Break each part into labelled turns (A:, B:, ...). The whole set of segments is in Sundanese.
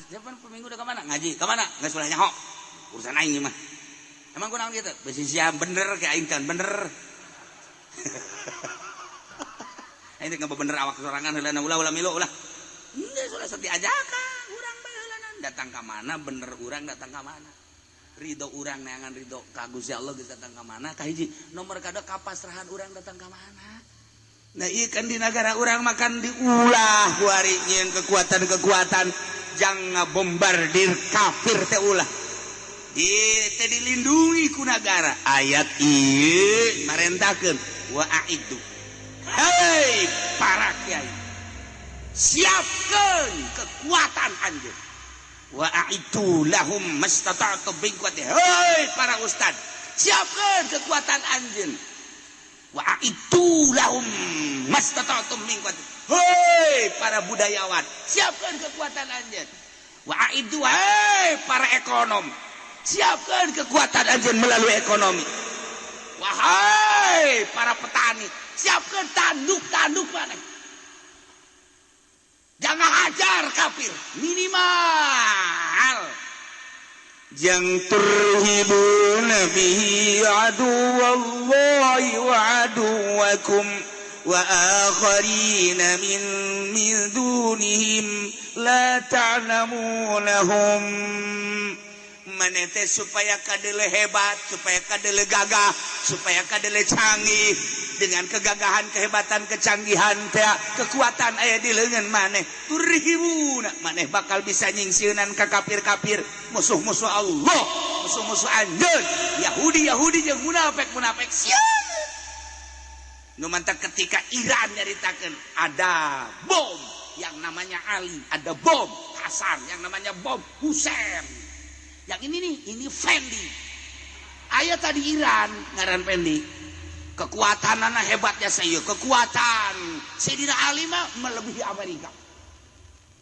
A: Siapa minggu udah kemana? Ngaji, kemana? Nggak sudah nyaho. Urusan aing mah. Emang kunaon gitu? Besi siap bener kayak aing kan bener. Aing teh bener awak sorangan heula ulah ulah milu ulah. Henteu sudah sok diajakan urang bae heula datang ka mana bener urang datang ka mana. Ridho urang neangan ridho ka Gusti Allah geus datang ka mana kahiji. Nomor kadua kapasrahan urang datang ka mana. Nah iya kan di negara urang makan diulah kuari nyieun kekuatan-kekuatan jang ngabombardir kafir teh ulah. Di teh dilindungi ku nagara. Ayat ieu marentakeun wa a'iddu. Hei para kiai, siapkeun kekuatan anjeun. Wa a'iddu lahum mastata'tum min quwwati. Hei para ustad, siapkeun kekuatan anjeun. Wa a'iddu lahum mastata'tum min quwwati. Hei para budayawan, siapkeun kekuatan anjeun. Wa a'iddu, hei para ekonom, siapkan kekuatan anjeun melalui ekonomi. Wahai para petani, siapkan tanduk-tanduk mana. Jangan hajar kafir, minimal
B: jang turhibuna bihi aduwallahi wa aduwakum wa akharina min dunihim la ta'lamunahum.
A: Maneh teh supaya kadele hebat, supaya kadele gagah, supaya kadele canggih. Dengan kegagahan, kehebatan, kecanggihan teh kekuatan aya di leungeun maneh. Turhibuna, maneh bakal bisa nyingsieunan ka kafir-kafir, musuh-musuh Allah, musuh-musuh anjeun, Yahudi-Yahudi jeung munafik-munafik. Sieun. Nu mantak ketika Iran nyaritakeun ada bom yang namanya Ali, ada bom Hasan yang namanya bom Husain. Yang ini nih, ini Fendi. Ayah tadi Iran ngaran Fendi. Kekuatan anak hebatnya saya, kekuatan Sayyidina Ali mah melebihi Amerika.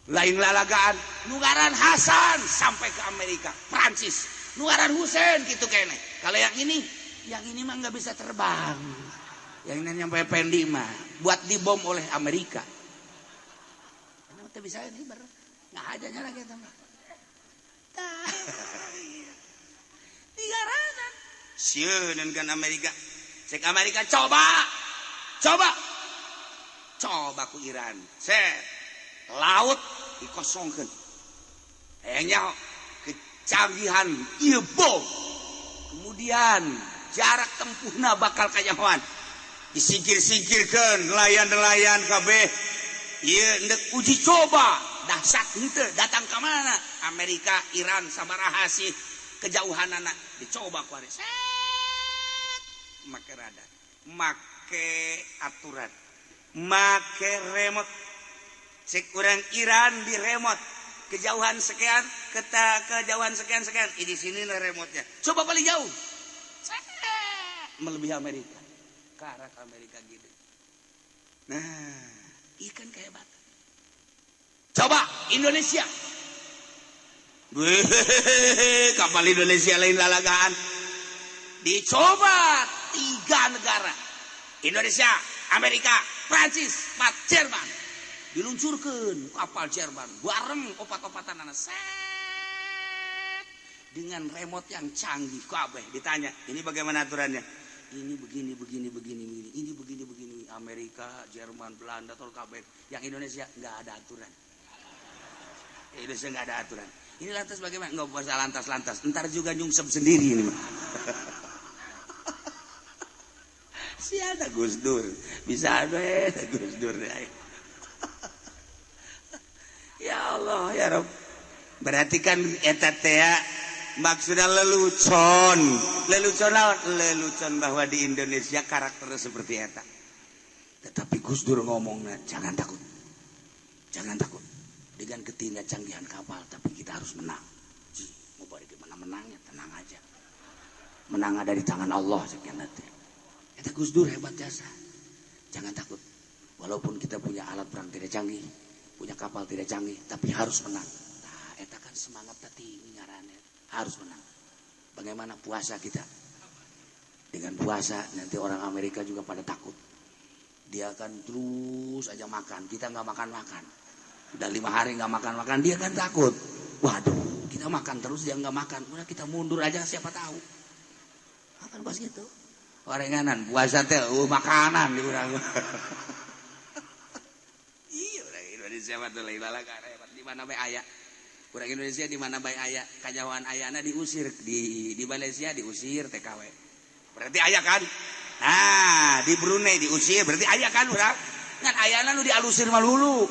A: Lain lalagaan, nu ngaran Hasan sampai ke Amerika, Prancis. Nu ngaran Husain gitu kene. Kalau yang ini mah nggak bisa terbang. Yang ini nyampe Fendi mah buat dibom oleh Amerika. Ini mah bisa ini ber, nggak aja nyala kita mah. Digaranan. Sieun kan Amerika. Cek Amerika coba. Coba. Coba ku Iran. Set. Laut dikosongkeun. Hayangnya kecanggihan ieu bom. Kemudian jarak tempuhna bakal kanyahoan. Disingkir-singkirkeun nelayan-nelayan kabeh. Ieu endek uji coba. Dahsyat henteu datang ka mana? Amerika, Iran sabaraha sih kejauhanana dicoba ku ari. Set. Make radar, make aturan, make remote. Cek urang Iran di remote. Kejauhan sekian, kejauhan sekian sekian. Di sini lah remote-nya. Coba paling jauh. Set. Melebihi Amerika. Ke arah Amerika gitu. Nah, ikan kehebatan. Coba Indonesia. Weh, kapal Indonesia lain lalagaan. Dicoba 3 negara. Indonesia, Amerika, Prancis, 4 Jerman. Diluncurkan kapal Jerman bareng opat-opatan anak. Set. Dengan remote yang canggih kabeh ditanya, ini bagaimana aturannya? Ini begini begini begini begini, ini begini begini. Amerika, Jerman, Belanda, tol kabeh. Yang Indonesia nggak ada aturan. Indonesia nggak ada aturan. Ini lantas bagaimana? Nggak usah lantas-lantas. Ntar juga nyungsep sendiri ini mah. Siapa Gus Dur? Bisa ada Gus Dur. Ya Allah ya Rob. Berarti kan eta teh maksudnya lelucon. Lelucon naon? Lelucon bahwa di Indonesia karakternya seperti eta. Tetapi Gus Dur ngomongnya jangan takut. Jangan takut. Dengan ketidakcanggihan kapal, tapi kita harus menang. Ji, mau balik gimana menangnya? Tenang aja. Menang ada di tangan Allah sekian nanti. Eta Gus Dur hebat jasa. Jangan takut. Walaupun kita punya alat perang tidak canggih, punya kapal tidak canggih, tapi harus menang. Nah, eta kan semangat tinggi ngaranna. Harus menang. Bagaimana puasa kita? Dengan puasa nanti orang Amerika juga pada takut. Dia akan terus aja makan, kita nggak makan-makan. Udah 5 hari nggak makan-makan, dia kan takut. Waduh, kita makan terus, dia nggak makan. Udah, kita mundur aja, siapa tahu. Makan pas gitu. Orenganan puasa teh makanan di urang. Iya, orang Indonesia mah teh lain hebat, di mana bae aya. Urang Indonesia di mana bae aya, kanyahoan ayana diusir. Di Malaysia diusir TKW. Berarti aya kan? Nah, di Brunei diusir, berarti aya kan urang? Ngan ayana nu dialusir malulu.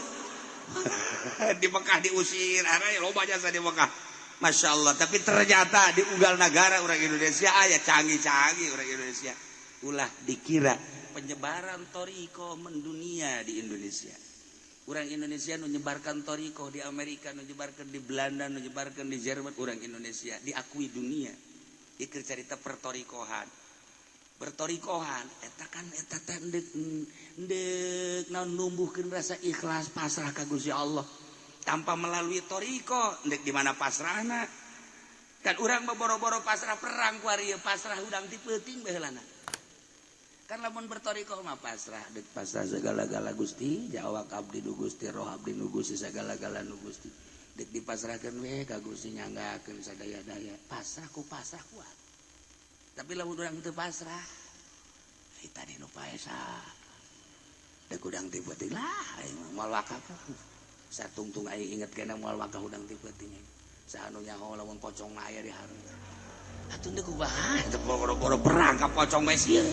A: Di Mekah diusir, araya loba jasa di Mekah. Masya Allah, tapi ternyata di unggal negara orang Indonesia aya canggih-canggih orang Indonesia. Ulah dikira penyebaran toriko mendunia di Indonesia. Orang Indonesia menyebarkan toriko di Amerika, menyebarkan di Belanda, menyebarkan di Jerman, orang Indonesia diakui dunia. Ikir cerita pertorikohan. Bertorikohan, eta kan eta teh ndek ndek naon, numbuhkeun rasa ikhlas pasrah ka Gusti Allah. Tanpa melalui toriko, ndek di mana pasrahna? Kan urang mah boro-boro pasrah perang kuari, pasrah hudang ti peuting baheulana. Kan lamun bertoriko mah pasrah, dek pasrah segala-gala Gusti, jawab abdi nu Gusti, roh abdi nu Gusti, segala-gala nu Gusti. Dek dipasrahkeun we ka Gusti, nyanggakeun sadaya-daya. Pasrah ku pasrah kuat. Tapi lamun urang teu pasrah, tadi nu paesa. Dek hudang ti peuting lah, aing mah moal wakaf. Satungtung aing inget kena moal wakaf hudang ti peuting. Saha nu nyaho lamun pocong mah aya di hareup. Atuh deuk kumaha? Teu boro-boro perang ka pocong bae sieun.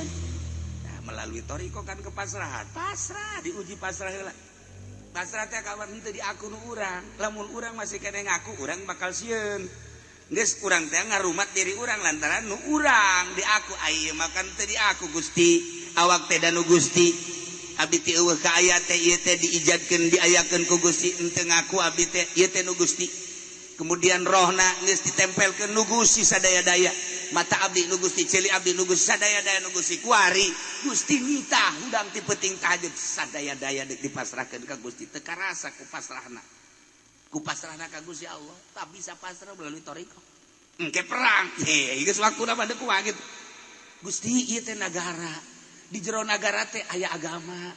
A: Nah, melalui toriko kan kepasrahan. Pasrah, diuji pasrah heula. Pasrah teh kawan henteu diaku nu urang. Lamun urang masih kene ngaku, urang bakal sieun. Geus urang teh ngarumat diri urang lantaran nu urang diaku, aya makan teu diaku Gusti. Awak teh da nu Gusti. Abdi teh eueuh ka aya teh, ieu teh diijadkeun, diayakeun ku Gusti, henteu ngaku abdi teh, ieu teh nu Gusti. Kemudian rohna geus ditempelkeun nu Gusti sadaya-daya. Mata abdi nu Gusti, ceuli abdi nu Gusti, sadaya-daya nu Gusti. Kuari Gusti nitah hudang ti peuting tahajud, sadaya-daya deuk dipasrahkeun ka Gusti, teu karasa ku pasrahna. Ku pasrahna ka Gusti Allah, tak bisa pasrah melalui toriko. Engke perang, heh, geus waktuna mah deuk kumaha kitu. Gusti, ieu teh nagara. Di jero nagara teh aya agama.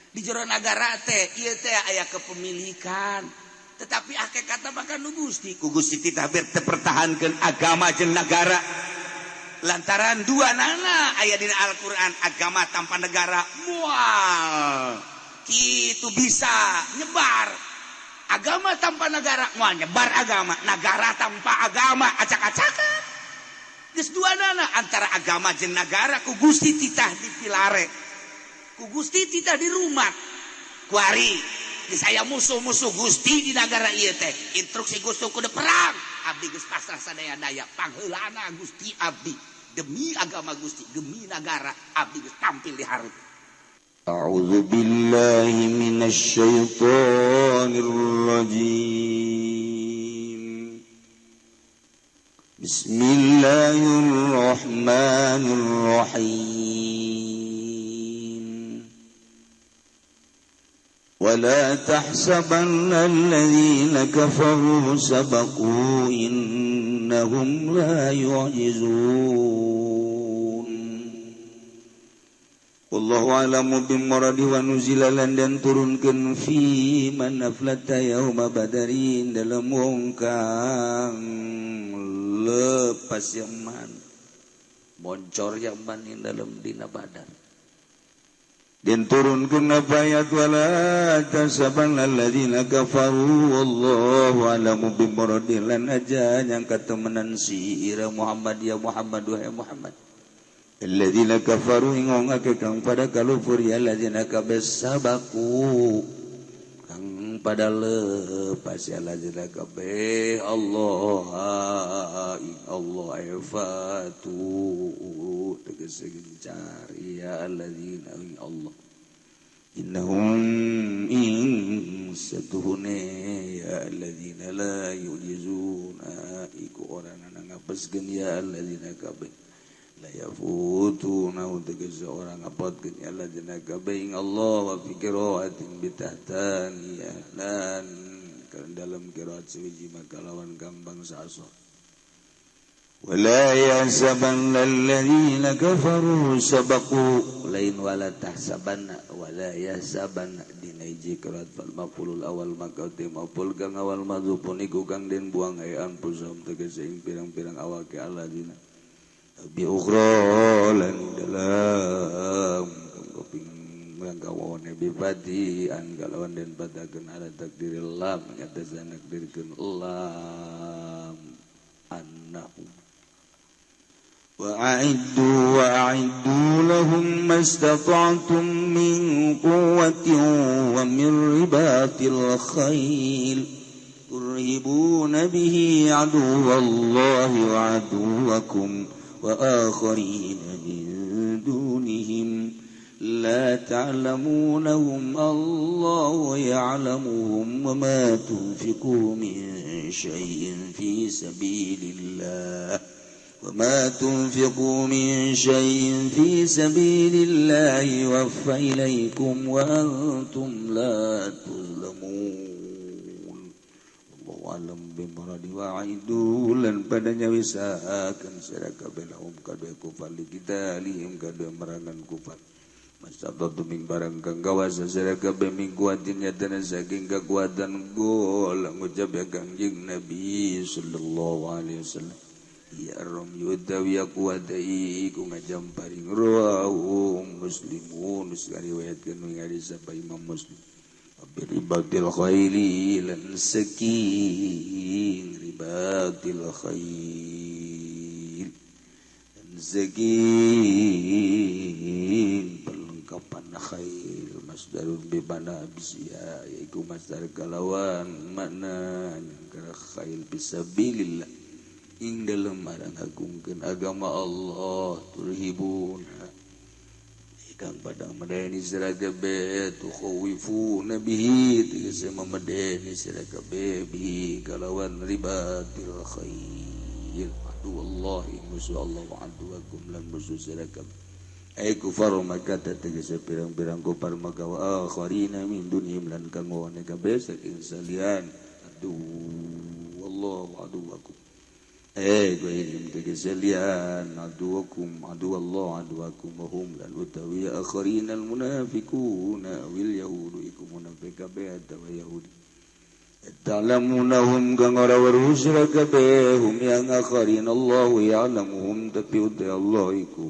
A: Di jero nagara teh ieu teh aya kepemilikan. Tetapi hakikatna mah nu Gusti. Ku Gusti titah teu pertahankeun agama jeung nagara. Lantaran dua nana aya dina Al-Qur'an, agama tanpa negara moal kitu bisa nyebar. Agama tanpa negara moal nyebar agama, negara tanpa agama acak-acakan. Geus dua nana antara agama jeung nagara ku Gusti titah dipilare. Ku Gusti titah di rumah. Kuari geus aya musuh-musuh Gusti di nagara ieu teh. Instruksi Gusti kudu perang. Abdi geus pasrah sadaya-daya. Pangheulana Gusti abdi demi agama Gusti, demi nagara abdi geus tampil di hareup.
B: أعوذ بالله من الشيطان الرجيم. بسم الله الرحمن الرحيم. ولا تحسبن الذين كفروا سبقوا إنهم لا يعجزون. والله أعلم بمراده. ونزل lan den turunkeun في من أفلت يوم بدر dalam wong kang lepas yaman, boncor yaman ing dalam dina Badar. Den turunkeun apa ayat ولا تحسبن الذين كفروا والله أعلم بمراده. Lan aja nyangka temenan si ira Muhammad, ya Muhammad, wahai Muhammad, الذين كفروا ing wong akeh kang pada kalufur ya الذين kabeh سبقوا kang pada lepas ya الذين kabeh Allah ing Allah فاتوا tegese gencar ya الذين ing Allah إنهم ing satuhune ya الذين لا يعجزون iku ora ngapeskeun ya الذين kabeh لا يفوتون tegese ora ngapotkeun ya الذين kabeh ing Allah. وفي قراءة بتحتاني lan karena dalam qiraat suwiji maka lawan kang bangsa asor. Wala yahsabanna alladziina kafaru sabaqu lain wala tahsabanna wala yahsabanna dina hiji qiraat fal maf'ulul awal maka teu maf'ul kang awal madzufun iku kang den buang aya anfusum tegese ing pirang-pirang awake alladzina bi ukhra lan dalam kuping kawone bi fati an kalawan den padakeun ala takdirillah ngatasna takdirkeun lam annahu وأعدوا لهم ما استطعتم من قوة ومن رباط الخيل ترهبون به عدو الله وعدوكم وآخرين من دونهم لا تعلمونهم الله يعلمهم وما تنفقوا من شيء في سبيل الله وما تنفقوا من شيء في سبيل الله يوفى إليكم وأنتم لا تظلمون. والله أعلم بمراد وعدوا lan padanya wisahakan sira kabeh lahum kadue kufar likitalihim kadue merangan kufar masabab tuming barang kang gawasa sira kabeh mingkuatin nyatana saking kekuatan gol ngucap ya Kangjeng Nabi sallallahu alaihi wasallam ya rom yudawi kuwatai ku ngajamparing rawahu muslimun riwayatkeun ing hadis sampai Imam Muslim ribatil khairi lan saking ribatil khair lan saking perlengkapan khair masdarun bi mana bisa yaiku masdar kalawan makna nyangkara khair bisabilillah ing dalem marang agungkeun agama Allah turhibuna kang padang medeni sira kabeh tukhawifuna bihi tegese memedeni sira kabeh bihi kalawan ribatil khair adu wallahi musuh Allah wa aduwakum lan musuh sira kabeh ay kufar Makkah tegese pirang-pirang kufar Makkah wa akharina min dunihim lan kang ngone kabeh saking salian adu wallahu aduwakum gue tegese lian aduwakum adu Allah aduwakum wa hum lan utawi akharina al munafiquna wil yahudu iku munafik kabeh atawa yahudi ta'lamunahum kang ora weruh sira kabeh hum yang akharina Allah ya'lamuhum tapi uta Allah iku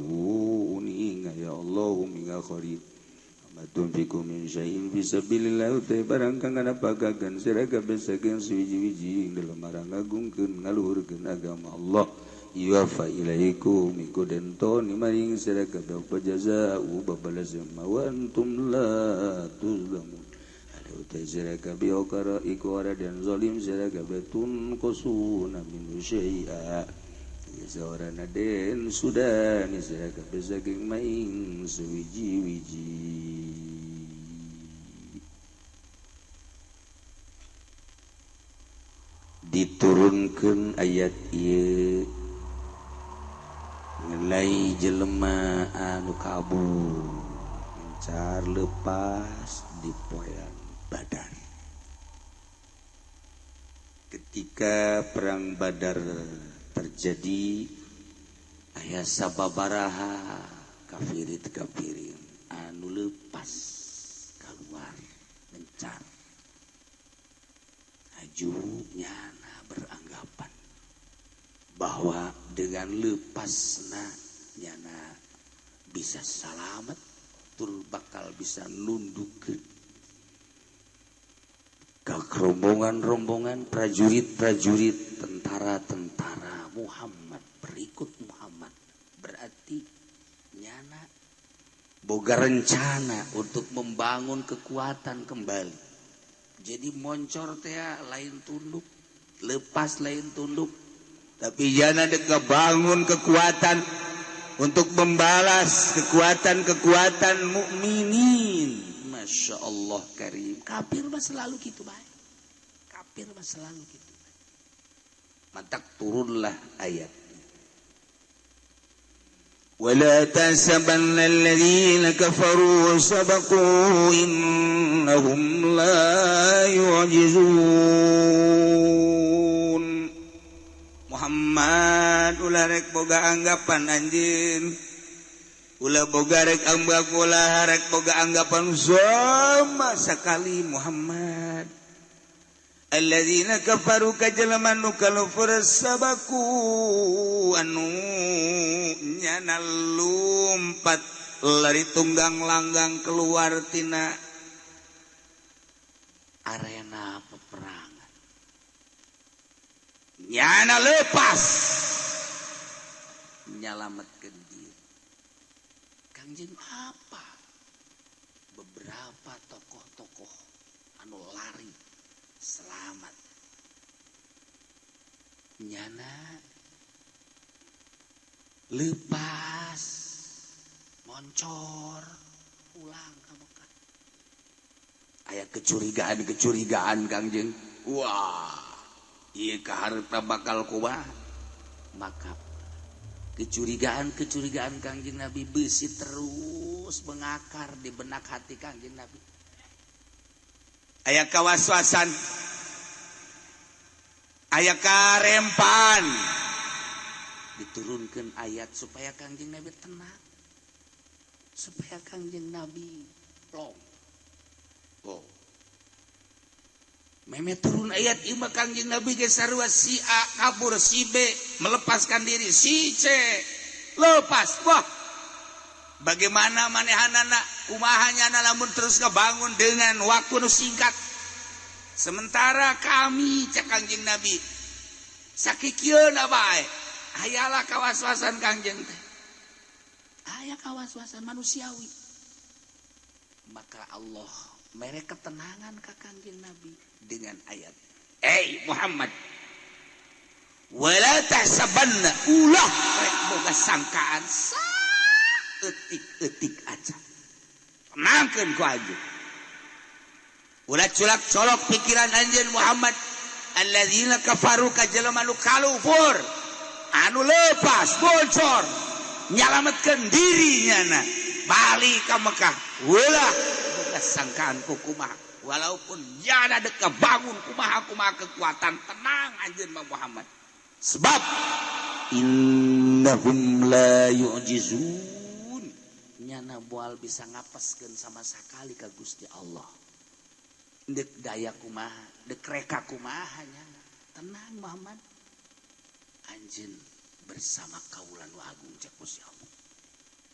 B: uninga ya Allah hum ing akharin tunfiqu min syai'in fi sabilillah uta barang kang napakakeun sira kabeh saking suwiji-wiji ing dalem marang ngagungkeun ngaluhurkeun agama Allah yuwafa ilaikum iku den toni maring sira kabeh apa jazaa'u babalas wa antum la tuzlamun ada uta sira kabeh okara iku ora den zalim sira kabeh tunqusuna min syai'a seorang aden sudah sira kabeh saking maing suwiji-wiji. Diturunkan ayat ieu ngenai jelema anu kabur mencar lepas di poean Badar. Ketika perang Badar terjadi aya sababaraha kafirin kafirin anu lepas keluar mencar aju nyana beranggapan bahwa dengan lepasna nyana bisa salamet tur bakal bisa nundukkeun ka rombongan-rombongan prajurit-prajurit tentara-tentara Muhammad berikut Muhammad berarti nyana boga rencana untuk membangun kekuatan kembali. Jadi moncor teh lain tunduk, lepas lain tunduk, tapi jana dek bangun kekuatan untuk membalas kekuatan-kekuatan mukminin. Masya Allah karim. Kafir mah selalu gitu baik. Kafir mah selalu gitu baik. Mantak turunlah ayat. ولا تحسبن الذين كفروا سبقوا إنهم لا يعجزون. Muhammad ulah ulah rek boga anggapan anjeun, ulah boga rek ambak, ulah rek boga anggapan sama sekali Muhammad. Alladzina kafaru ka jelema nu kalufur, sabaku anu nyana lumpat lari tunggang langgang keluar tina arena peperangan, nyana lepas nyalametkeun diri. Kangjeng, apa beberapa tokoh-tokoh anu lari selamat nyana lepas moncor pulang ka Mekah. Aya kecurigaan-kecurigaan Kangjeng, wah, ieu kaharepna bakal kumaha. Maka kecurigaan-kecurigaan Kangjeng Nabi besi terus mengakar di benak hati Kangjeng Nabi. Aya kawaswasan, aya karempan, diturunkan ayat supaya Kangjeng Nabi tenang, supaya Kangjeng Nabi plong. Oh, meme turun ayat ieu mah Kangjeng Nabi ge sarua, si A kabur, si B melepaskan diri, si C lepas. Wah, bagaimana manehanana, kumaha nyana lamun terus kebangun dengan waktu nu singkat? Sementara kami, cek Kangjeng Nabi, sakikieuna bae hayalah kawas-wasan Kangjeng teh, aya kawas-wasan manusiawi. Maka Allah mere ketenangan ka Kangjeng Nabi dengan ayat, "Eh Muhammad, wala tahsabanna, ulah rek boga sangkaan saeutik-eutik aja. Tenangkeun ku anjeun, ulah culak colok pikiran anjeun Muhammad, alladzina kafaru ka jelema nu kalufur, anu lepas bocor nyalametkeun diri, nyana balik ka Mekah. Ulah boga sangkaan ku kumaha, walaupun nyana dek bangun kumaha kumaha kekuatan, tenang anjeun mah Muhammad, sebab innahum la yu'jizun, nyana moal bisa ngapeskeun sama sekali ka Gusti Allah. Dek daya kumaha, dek reka kumaha nyana, tenang Muhammad, anjeun bersama kaula nu agung," cek Gusti Allah.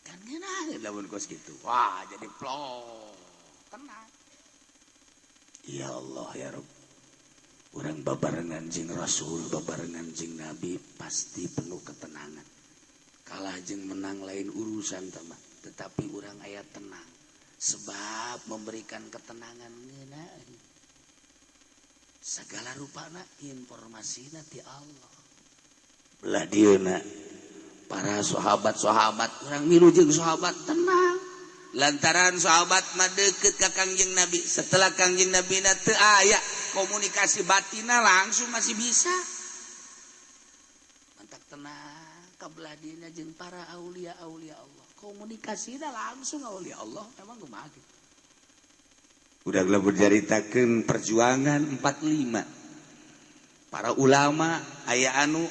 B: Kan ngeunah lamun kos kitu. Wah, jadi plong, tenang. Ya Allah, ya Rabb, urang babarengan jeung Rasul, babarengan jeung Nabi pasti penuh ketenangan. Kalah jeung menang lain urusan mah, tetapi urang aya tenang sebab memberikan ketenangan ngeunah segala rupana informasi ti Allah. Belah dieuna para sahabat-sahabat, urang milu jeung sahabat tenang lantaran sahabat mah deket ka Kangjeng Nabi. Setelah Kangjeng Nabi na teu aya, komunikasi batina langsung masih bisa. Mantap, tenang kabelah dieuna jeung para aulia aulia Allah, komunikasina langsung aulia Allah. Memang kumaha gitu. Udah berceritakan perjuangan 45 para ulama, aya anu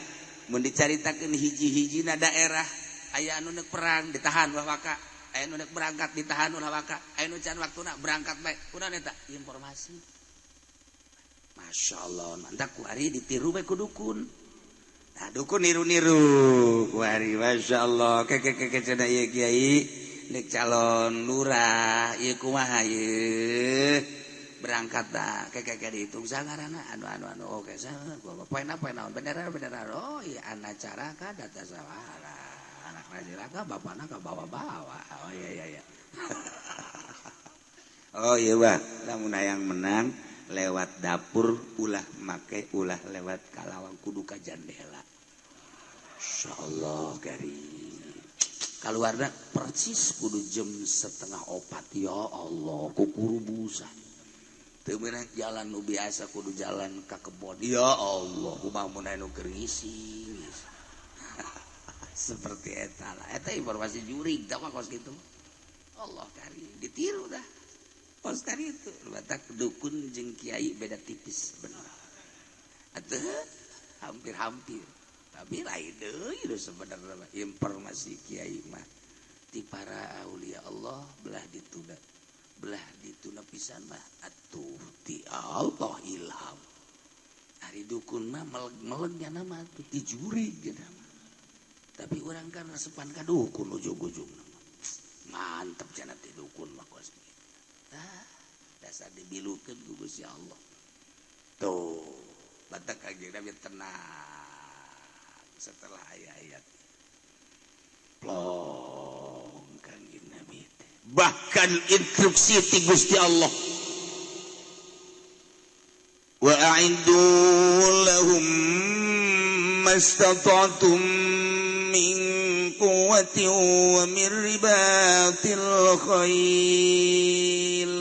B: mun dicaritakeun hiji-hijina daerah, aya anu nek perang ditahan ulah waka, aya anu nek berangkat ditahan ulah waka, aya nu can waktuna berangkat bae. Kunaon eta informasi? Masya Allah, mantap. Kuari ditiru bae ku dukun. Nah, dukun niru-niru kuari. Masya Allah, keke keke cenah ieu kiai nek calon lurah ieu kumaha ieu berangkat dah, keke keke dihitung sangarana anu anu anu, oke, poe poe naon, bendera bendera, oh iya, anak cara ka data sawara anak rajilaka bapakna ka bawa-bawa, oh iya iya iya, oh iya bah, lamun hayang menang lewat dapur ulah make, ulah lewat kalawang, kudu ka jandela. Insyaallah garing keluarna persis kudu jam 3.30. Ya Allah, kukurubusan teu meunang jalan nu biasa, kudu jalan ka kebon. Ya Allah, kumaha mun anu keur ngising seperti eta lah. Eta informasi jurig tah mah kos kitu. Allah kari ditiru dah kos kari itu. Batak dukun jeung kiai beda tipis bener atuh, hampir-hampir.
A: Tapi lain deui sebenarnya informasi kiai mah ti para aulia Allah belah dituna belah dituna pisan mah atuh ti Allah ilham. Ari dukun mah meleg-melegnya nama tuh ti jurig gitu mah. Tapi orang kan resepan ka dukun ujung-ujung mantep cenah ti dukun mah kos kitu. Tah dasar dibilukeun ku Gusti Allah. Tuh batak Kangjeng Nabi tenang setelah ayat-ayat plong Kangjeng Nabi teh. Bahkan instruksi ti Gusti Allah, wa a'iddu lahum mastata'tum min quwwatin wa min ribatil khail.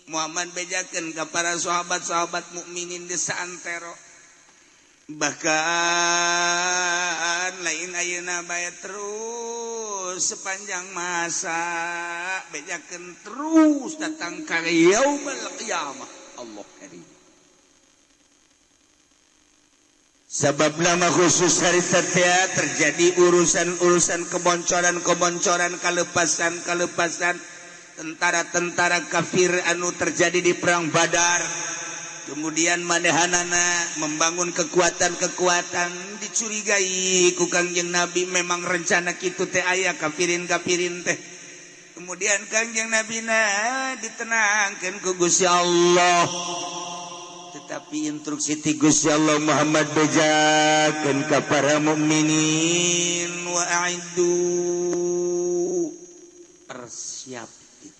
A: Muhammad bejakeun ka para sahabat-sahabat mukminin di saantero, bahkan lain ayeuna bae, terus sepanjang masa bejakeun terus datang ka yaumul qiyamah. Allah karim. Sebab nama khusus hari setia terjadi urusan-urusan keboncoran-keboncoran, kalepasan-kalepasan tentara-tentara kafir anu terjadi di perang Badar. Kemudian manehanana membangun kekuatan-kekuatan, dicurigai ku Kangjeng Nabi memang rencana kitu teh aya kafirin-kafirin teh. Kemudian Kangjeng Nabi na ditenangkan ku Gusti Allah. Tetapi instruksi ti Gusti Allah Muhammad bejakeun ka para mukminin, wa a'iddu, persiapkeun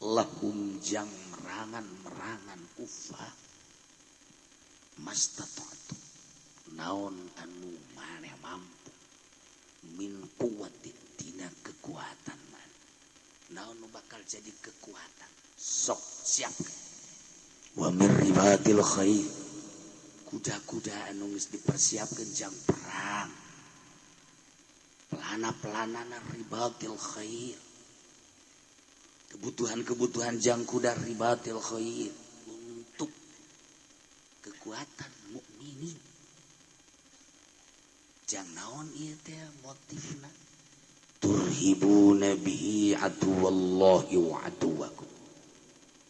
A: lahum jang merangan-merangan kufar, mastata'tu naon anu maneh mampu, min quwwatin tina kekuatan man, naon nu bakal jadi kekuatan sok siapkeun, wa min ribatil khair, kuda-kuda anu geus dipersiapkeun jang perang, pelana-pelanana ribatil khair, kebutuhan-kebutuhan jang kuda ribatil khair untuk kekuatan mukminin. Jang naon ieu teh motifna? Turhibuna bihi aduwallahi wa aduwakum,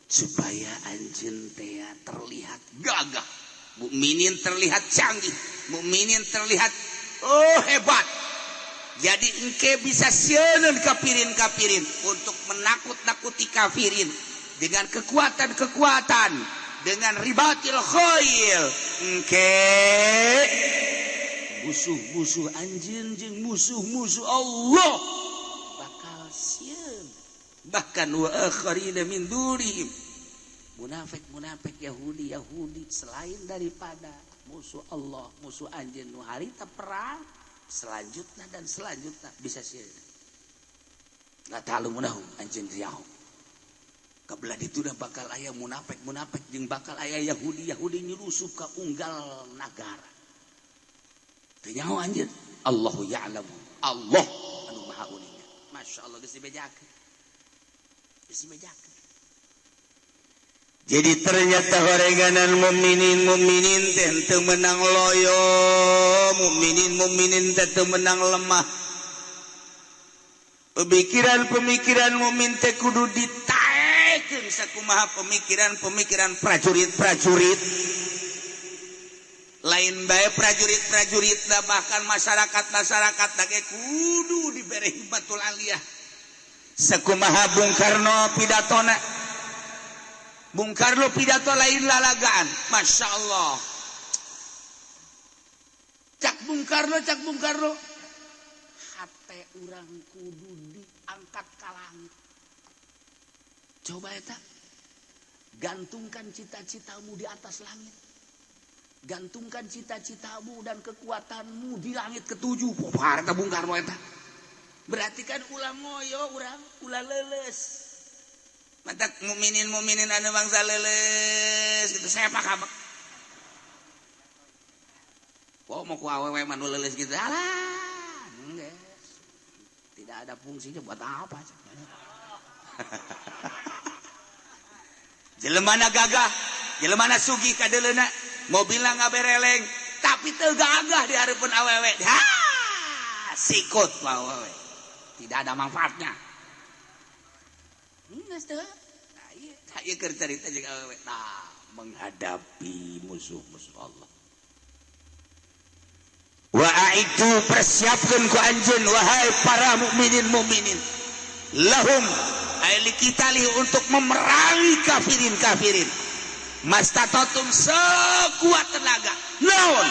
A: supaya anjeun teh terlihat gagah, mukminin terlihat canggih, mukminin terlihat oh hebat. Jadi engke bisa sieun kafirin-kafirin untuk menakut-nakuti kafirin dengan kekuatan-kekuatan, dengan ribatil khail. Engke musuh-musuh anjeun jeung musuh-musuh Allah bakal sieun. Bahkan wa akharina min dunihim, munafik-munafik Yahudi Yahudi selain daripada musuh Allah, musuh anjeun nu harita perang selanjutnya dan selanjutnya bisa sieun. La ta'lamunahum, anjeun riau. Kabelah ditu dah bakal aya munafik-munafik jeung bakal aya Yahudi Yahudi nyelusup ka unggal nagara. Teu nyaho anjeun. Allahu ya'lamu. Allah anu maha uninga. Masya Allah geus dibejakeun. Geus dibejakeun. Jadi ternyata horenganan mukminin mukminin teh teu meunang loyo, mukminin mukminin teh teu meunang lemah. Pemikiran-pemikiran mukmin teh kudu ditaekeun sakumaha pemikiran-pemikiran prajurit-prajurit. Lain bae prajurit-prajurit da, bahkan masyarakat-masyarakat da ge kudu dibere himmatul aliyah. Sakumaha Bung Karno pidatona. Bung Karno pidato lain lalagaan, Masya Allah. Cak Bung Karno, cak Bung Karno, hate urang kudu diangkat ka langit. Coba eta, gantungkan cita-citamu di atas langit. Gantungkan cita-citamu dan kekuatanmu di langit ketujuh. Wah, eta Bung Karno eta. Berarti kan ulah ngoyo urang, ulah leuleus. Matak mukminin mukminin anu bangsa leuleus gitu saya kabek. Oh, mau ku awewe mah nu leuleus gitu. Alah, geus. Tidak ada fungsinya buat apa. Jelemana gagah, jelemana sugih kadeuleuna, mobilna ngabereleng, Tapi teu gagah di hareupeun awewe. Ha, sikut awewe. Tidak ada manfaatnya. Geus teu. Nah, ieu ieu keur carita jeung awewe. Nah, menghadapi musuh-musuh Allah. Wa a'iddu persiapkeun ku anjeun wahai para mukminin mukminin. Lahum ay likitali untuk memerangi kafirin kafirin. Mastatotum sekuat tenaga. Naon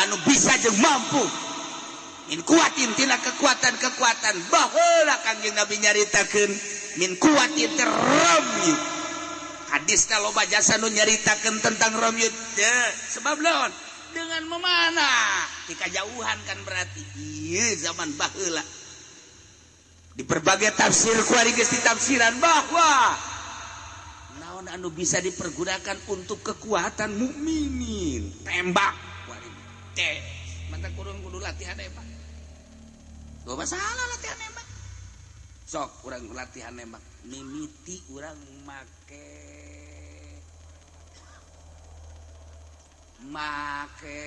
A: anu bisa jeung mampu. Min kuatin tina kekuatan-kekuatan baheula Kangjeng Nabi nyaritakeun min kuatin ramyu. Hadisna loba jasa nu nyaritakeun tentang ramyu teu sebab naon? Dengan memanah di kajauhan kan berarti ieu zaman baheula. Di berbagai tafsir kuari geus ditafsiran bahwa naon anu bisa dipergunakan untuk kekuatan mukminin tembak kuari teh mata kurang kudu latihan nembak. Gak masalah latihan nembak. Sok urang latihan nembak mimiti urang make make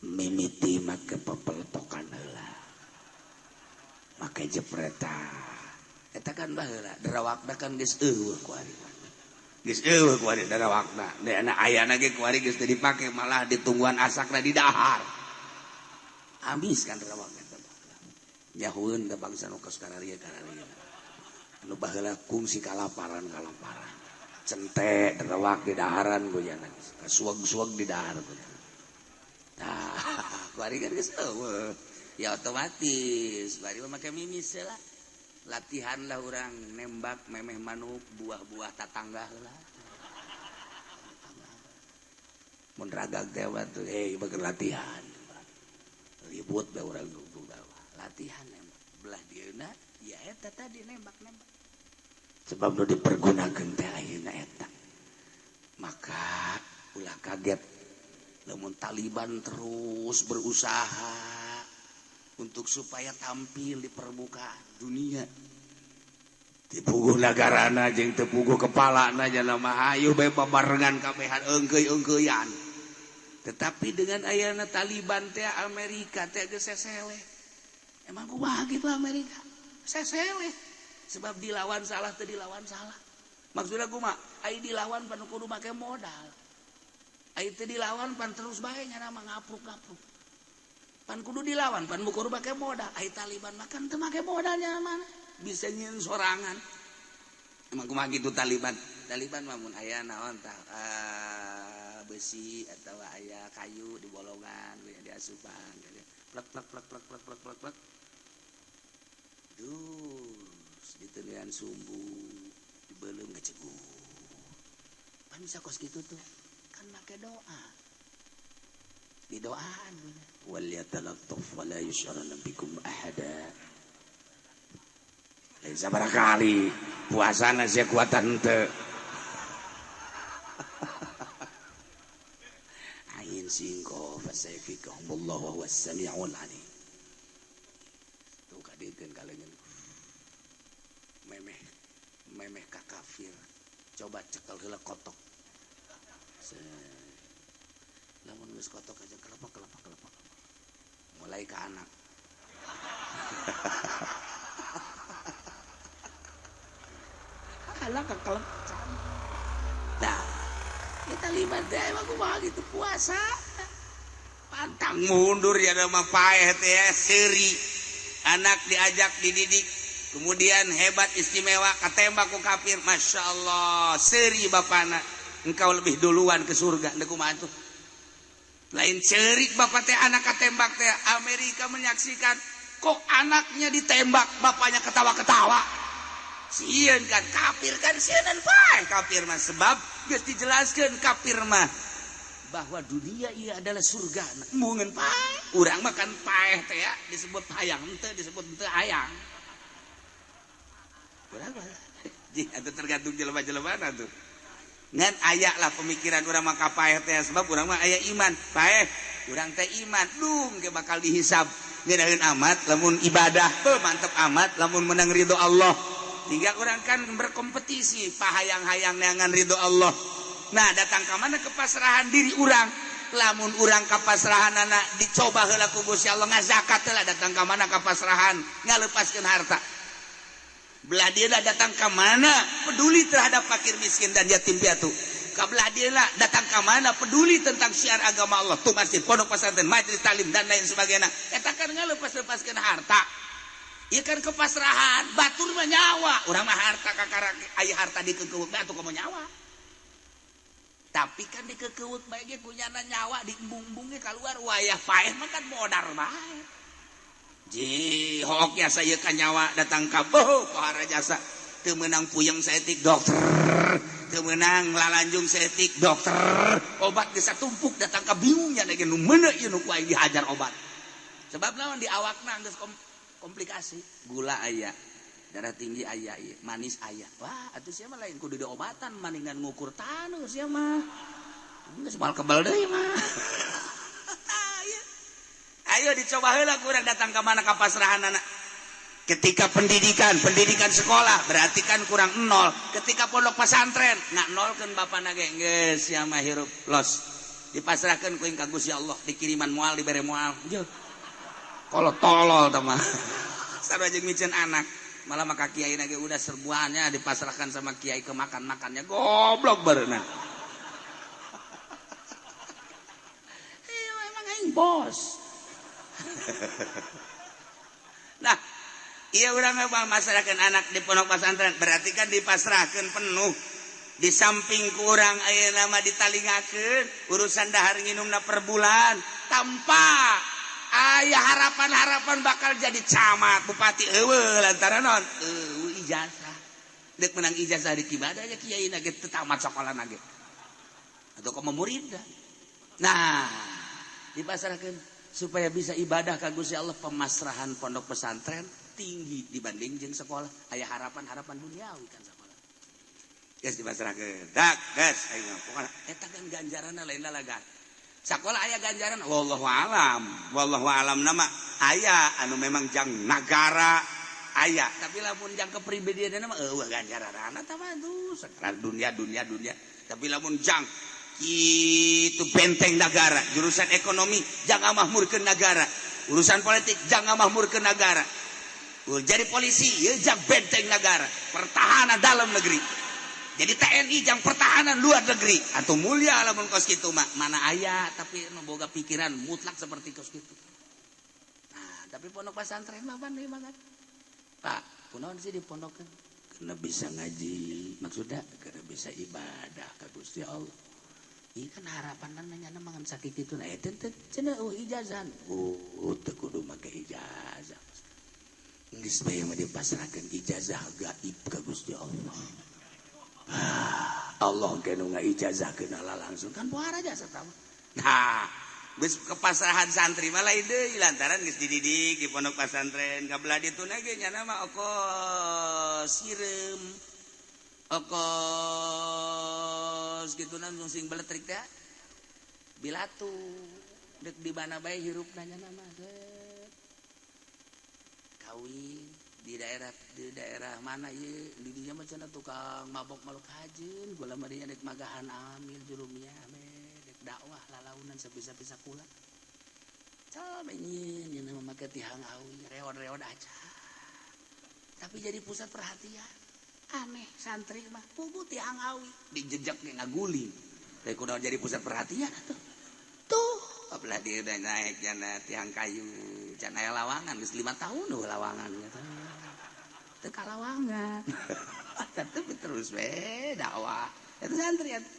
A: mimiti make pepeltokan heula make jepretan eta kan baheula darawakna kan geus eueuh ku ari geus eueuh ku ari darawakna da ayana ge ku ari geus teu dipake malah ditungguan asakna di dahar habis kan darawakna eta nyahueun da bangsa nu kos kararia kararia anu baheula kungsi kalaparan kalaparan cente darawak di daharan gojana kasuag-suag di dahar gojana. Nah, kuari kan geus eueuh. Ya otomatis bari mah make mimis lah. Latihan lah urang nembak memeh manuk buah-buah tatangga heula. Mun ragag teh batu bager latihan. Ribut bae urang dugdug latihan nembak. Belah dieuna ya eta tadi nembak-nembak. Sebab nu dipergunakeun teh ayeuna eta. Maka ulah kaget lamun Taliban terus berusaha untuk supaya tampil di permukaan dunia. Dipuguh nagarana jeung teu puguh kepalana jana mah hayu bae babarengan kabehan eungkeuy-eungkeuyan. Tetapi dengan ayana Taliban teh Amerika teh geus seseleh. Emang kumaha kitu Amerika? Seseleh. Sebab dilawan salah teu dilawan salah. Maksudna kumaha? Ai dilawan pan kudu make modal. Ai teu dilawan pan terus bae nya mah ngapruk-ngapruk. Pan kudu dilawan pan kudu make modal. Ai Taliban mah kan teu make modalnya mana? Bisa nyieun sorangan. Emang kumaha kitu Taliban? Taliban mah mun aya naon tah besi atawa aya kayu di bolongan diasupan plek plek plek plek plek plek plek plek. Dus diteundean sumbu dibeuleum geceguh. Pan bisa kos kitu tuh. Kan make doa. Didoaan wal yatalattaf wala yushrana bikum ahada. Lain sabaraha kali puasana sia kuatan teu. Ain singko fasayfikahumullahu wa huwas samiul alim. Tuh kadiekeun kaleungeun. Memeh memeh ka kafir. Coba cekel heula kotok. Lamun geus kotok aja kelepek kelepek kelepek. Mulai ke anak. Alah kekelepcan. Nah, kita libat teh emang kumaha gitu puasa. Pantang mundur ya mah paeh teh seuri. Anak diajak dididik, kemudian hebat istimewa katembak ku kafir. Masya Allah, seuri bapana. Engkau lebih duluan ke surga. Ndek kumaha tuh? Lain cerik bapak teh anak katembak teh. Amerika menyaksikan kok anaknya ditembak bapaknya ketawa-ketawa. Sieun kan kafir kan sieun paeh kafir mah sebab geus dijelaskeun kafir mah bahwa dunia ieu adalah surga. Embungeun paeh. Urang mah kan paeh teh ya disebut hayang henteu disebut henteu hayang. Urang mah atuh tergantung jelema-jelemana tuh. Ngan aya lah pemikiran urang mah ka paeh teh sebab urang mah aya iman. Paeh urang teh iman dung ge bakal dihisab. Ngeunaheun amat lamun ibadah heuh mantep amat lamun menang ridho Allah. Hingga urang kan berkompetisi pahayang-hayang neangan ridho Allah. Nah, datang ka mana kepasrahan diri urang? Lamun urang kapasrahanana dicoba heula ku Gusti Allah ngazakat heula, datang ka mana kapasrahan ngalepaskeun harta. Belah dia datang ka mana peduli terhadap fakir miskin dan yatim piatu. Kabelah dia datang ka mana peduli tentang syiar agama Allah, tuh masjid, pondok pesantren, majelis taklim dan lain sebagainya. Eta kan ngalepas-lepaskeun harta. Ieu kan kepasrahan, batur mah nyawa, urang mah harta kakara aya harta dikekeuweuk bae atuh komo nyawa. Tapi kan dikekeuweuk bae ge kunyana nyawa diembung-embung ge kaluar wayah paeh mah kan modar bae. Ji hook ya saya ka nyawa datang ka boh pohara jasa teu meunang puyeng saeutik dokter, teu meunang lalanjung saeutik dokter, obat geus satumpuk datang ka bingungnya ge nu meuneu ieu nu ku aing dihajar obat. Sebab naon di awakna geus komplikasi, gula aya, darah tinggi aya, ieu manis aya. Wah, atuh sia mah lain kudu diobatan maningan ngukur taneuh sia mah. Geus moal kebal deui mah. Ayo dicoba heula kurang datang ke mana kapasrahanana. Ketika pendidikan, pendidikan sekolah berarti kan kurang nol. Ketika pondok pesantren nggak nolkeun bapana ge geus sia mah hirup los. Dipasrahkeun ku ka Gusti Allah, dikiriman moal dibere moal. Jeuh. Kalau tolol tah mah. Sarua jeung miceun anak. Malah maka kiai ge udah serbuannya dipasrahkan sama kiai ke makan-makannya goblok berenang. Iya emang aing bos. Nah, iya urang mah masrahkeun anak di pondok pesantren berarti kan dipasrahkeun penuh. Di samping kurang ayeuna mah ditalingakeun urusan dahar nginumna per bulan tanpa aya harapan-harapan bakal jadi camat, bupati eueuh lantaran naon? Eueuh ijazah. Deuk menang ijazah di kibadah aya kiai na ge teu tamat sakolana ge. Atau komo murid. Nah, dipasrahkeun supaya bisa ibadah ka Gusti Allah, pemasrahan pondok pesantren tinggi dibanding jeung sekolah. Aya harapan-harapan duniawi kan sekolah. Geus dipasrahkeun. Dak, geus aing mah pokona eta kan ganjaranna lain lalagan. Sekolah aya ganjaran wallahu alam. Wallahu alam nama aya anu memang jang nagara aya, tapi lamun jang kepribadianna mah eueuh ganjaranna tah mah tuh sekarang dunia dunia dunia. Tapi lamun jang itu benteng negara, jurusan ekonomi jangan mahmurkeun negara, urusan politik jangan mahmurkeun negara, jadi polisi ya jang benteng negara, pertahanan dalam negeri, jadi TNI jang pertahanan luar negeri, atau mulia lamun kos kitu mah mana aya tapi nu boga pikiran mutlak seperti kos kitu. Nah, tapi pondok pesantren mah pan deui mah kan. Pak, kunaon sih dipondokkeun? Karena bisa ngaji, maksudnya karena bisa ibadah ka Gusti Allah. Iya kan harapan nanya mangan sakit itu nah eta teh cenah eueuh ijazah. Oh, teu kudu make ijazah. Geus bae mah dipasrahkeun ijazah gaib ka Gusti Allah. Allah ge nu ngaijazahkeun langsung kan pohara jasa tah. Nah, geus kepasrahan santri mah lain deui lantaran geus dididik di pondok pesantren kabelah dituna ge nya mah okos sireum. Okos gitu langsung sing beletrik teh bilatu dek di mana bae hirup nanya nama kawin di daerah mana ieu di dinya mah cenah tukang mabok maluk hajin gula mah dek magahan amil jurumnya ame dek dakwah lalaunan sabisa-bisa kula coba nyin ieu mah make tihang awi reod-reod aja tapi jadi pusat perhatian. Aneh santri mah pugu tiang awi dijejak ge ngaguling teh kunaon jadi pusat perhatian atuh tuh apalah dia udah naik jana tiang kayu can aya lawangan geus 5 tahun eueuh lawangan teu ka lawangan tapi terus we dakwah eta santri atuh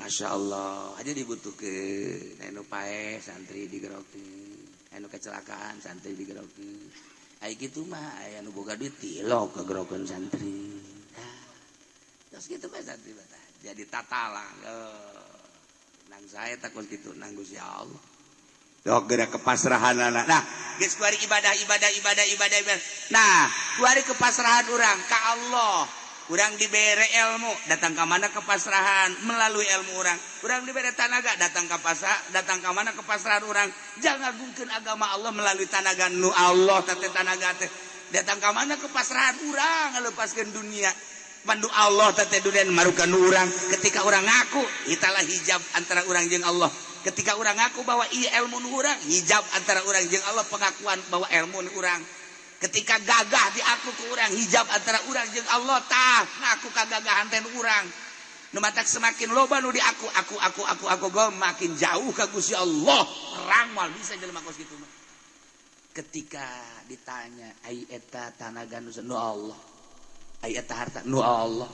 A: Masya Allah aja dibutuhkeun anu paeh santri digerokeun anu kecelakaan santri digerokeun ai kitu mah aya nu boga duit tilok kagerokeun santri. Nah, terus kitu mah santri mah jadi tatalang. Nang saya takut kitu nang Gusti Allah. Dok geura kepasrahanana. Nah, geus kuari ibadah ibadah ibadah ibadah ibadah. Nah, kuari kepasrahan urang ka Allah. Urang dibere ilmu, datang ka mana kepasrahan melalui ilmu urang. Urang dibere tanaga, datang ka pasar, datang ka mana kepasrahan urang. Jangan agungkeun agama Allah melalui tanaga nu Allah teh tanaga teh. Datang ka mana kepasrahan urang ngalepaskeun dunia. Pandu Allah teh dunia marukan urang. Ketika urang ngaku, italah hijab antara urang jeung Allah. Ketika urang ngaku bahwa ieu ilmu nu urang, hijab antara urang jeung Allah, pengakuan bahwa ilmu nu urang. Ketika gagah diaku ku urang, hijab antara urang jeung Allah, tah ngaku kagagahan teh nu urang. Nu matak semakin loba nu diaku aku aku aku aku gua makin jauh ka Gusti Allah. Perang moal bisa jelema kos kitu mah. Ketika ditanya ai eta tanaga nu nu Allah, ai eta harta nu Allah,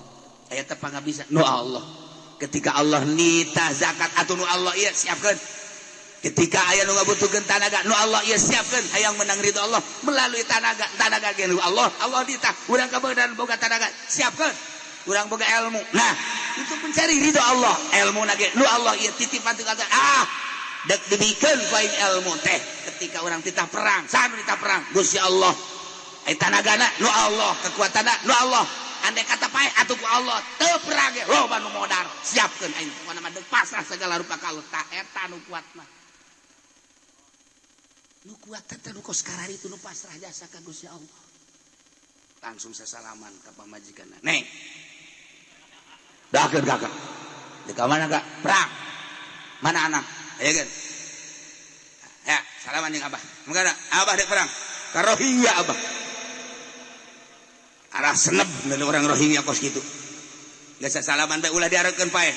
A: ai eta pangabisa nu Allah. Ketika Allah nita zakat atuh nu Allah ieu siapkeun. Ketika aya nu ngabutuhkeun tanaga nu Allah ieu siapkeun, hayang menang ridho Allah melalui tanaga, tanaga ge nu Allah, Allah nita urang kabeudaan boga tanaga siapkeun, urang boga ilmu. Nah, untuk mencari ridho Allah, ilmu nage nu Allah ieu titipan ti Allah. Ah, dek dibikeun ku aing ilmu teh. Ketika urang titah perang, saha nu titah perang? Gusti Allah. Ai tanagana nu Allah, kekuatanna nu Allah. Andai kata pae atuh ku Allah, teu perang ge loba nu modar, siapkeun aing pokona mah deuk pasrah segala rupa ka Allah. Ta eta nu kuat mah. Nu kuat teh nu kos kararitu nu pasrah jasa ka Gusti Allah. Langsung sasalaman ka pamajikanna. Neng. Dakeun kakak. Di ka mana kak? Perang. Mana anak? Ayo kan. Ya, salaman jeung abah. Mangga abah dek perang. Ka Rohingya abah. Arah seneb dari orang Rohingya kos kitu. Geus salaman bae ulah diharapkeun paeh.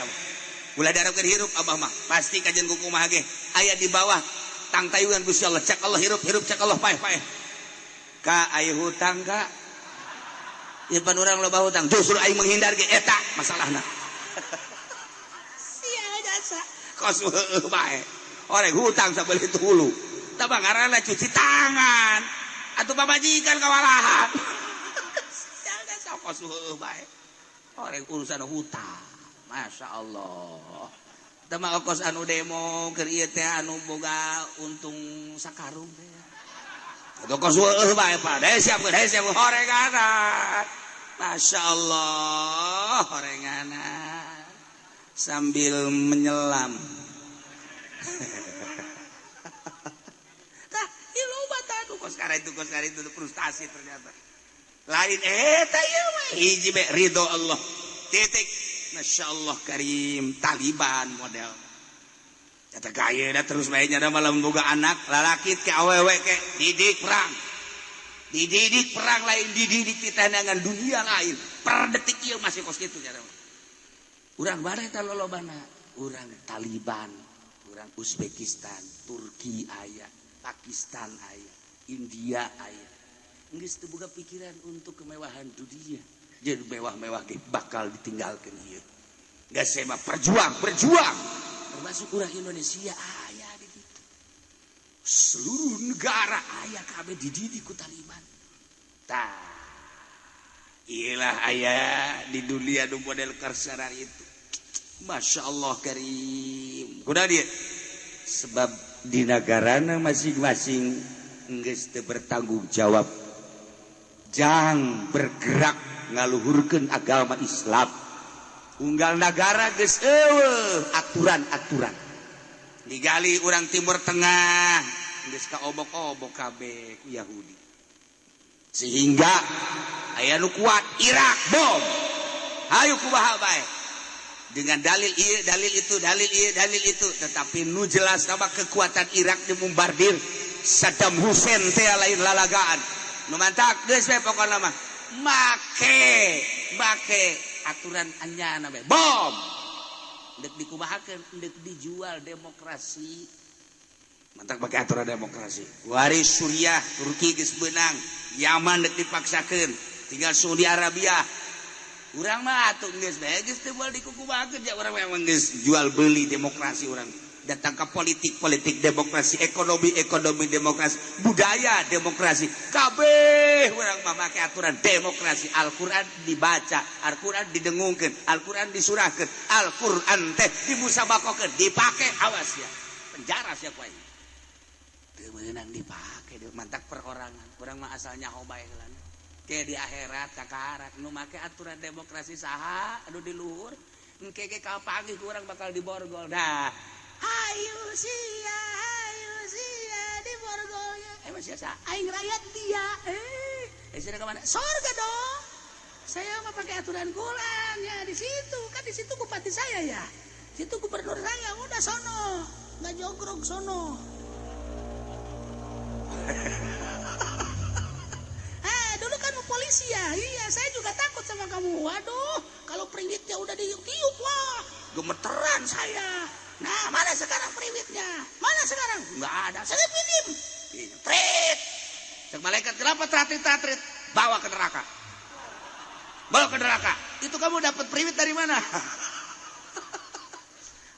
A: Ulah diharapkeun hirup abah mah. Pasti kajian kumaha ge aya di bawah tangtayungan Gusti Allah. Cek Allah hirup hirup, cek Allah paeh paeh. Ka aya hutang ka? Ya pan urang loba hutang. Justru aing menghindar ge eta masalahna. Sia jasa. Kos heueuh bae. Orang hutang sabeuli hulu. Tah ngaranna cuci tangan. Atuh pamajikan kawalahan. Sia jasa kos heueuh bae. Orang urusan hutang. Masya Allah. Tah mah kos anu demo keur ieu teh anu boga untung sakarung teh. Atuh kos heueuh bae Pak. Deh siap, deh siap horenganan. Masya Allah, horenganan. Sambil menyelam. Tah, ieu loba tah anu kos kara itu frustasi ternyata. Lain eta ieu mah hiji be ridho Allah. Titik. Masya Allah karim Taliban model. Kata gaya dah terus bae nya malam boga anak lalaki ke awewe ke didik perang. Dididik perang lain dididik di tandangan dunia lain. Per detik ieu masih kos kitu nya. Urang bare eta lolobana, urang Taliban, urang Uzbekistan, Turki aya, Pakistan aya, India aya. Geus teu boga pikiran untuk kemewahan dunia. Jadi mewah-mewah ge bakal ditinggalkeun ieu. Geus mah perjuang, berjuang. Termasuk urang Indonesia aya di ditu. Seluruh negara aya kabeh dididik ku Taliban. Tah, iyalah aya di dunia nu model karsarar itu. Masya Allah karim. Kuda dia. Sebab di negarana masing-masing geus teu bertanggung jawab. Jang bergerak ngaluhurkeun agama Islam. Unggal negara geus eueuh aturan-aturan. Digali urang Timur Tengah geus kaobok-obok kabeh ku Yahudi. Sehingga aya nu kuat Irak bom. Hayu kumaha bae. Dengan dalil ieu, dalil itu, dalil ieu, dalil itu, tetapi nu jelas nama kekuatan Irak dimombardir Saddam Hussein teh lain lalagaan. Nu mantak geus we pokona mah make make aturan anyana bae. Bom. Deuk dikumahakeun, deuk dijual demokrasi. Mantak pakai aturan demokrasi. Waris Suriah, Turki geus beunang, Yaman deuk dipaksakeun, tinggal Saudi Arabia. Urang mah atuh geus bae geus teu moal dikukumahakeun ya urang memang geus jual beli demokrasi urang. Datang ke politik, politik demokrasi, ekonomi, ekonomi demokrasi, budaya demokrasi. Kabeh urang mah make aturan demokrasi. Al-Qur'an dibaca, Al-Qur'an didengungkeun, Al-Qur'an disurahkeun, Al-Qur'an teh dimusabakohkeun, dipake awas ya. Penjara sia ku aing. Teu meunang dipake mantak perorangan. Urang mah asal nyaho bae heula. Ke di akhirat kakarak nu make aturan demokrasi saha anu di luhur engke ge kapanggih ku urang bakal diborgol dah. Hayu sia, hayu sia diborgolnya. Eh masih asa aing rakyat dia. Eh. Sudah kemana? Sorga dong. Saya mah pakai aturan Quran ya di situ. Kan di situ bupati saya ya. Situ gubernur saya. Udah sono. Nggak jogrok sono. Dulu kan mau polisi ya. Iya, saya juga takut sama kamu. Waduh, kalau periwitnya udah ditiup, wah, gemeteran saya. Nah, mana sekarang periwitnya? Mana sekarang? Nggak ada. Saya pinjam. Trit. Cek malaikat, kenapa tratrit-tratrit? Bawa ke neraka. Bawa ke neraka. Itu kamu dapat priwit dari mana?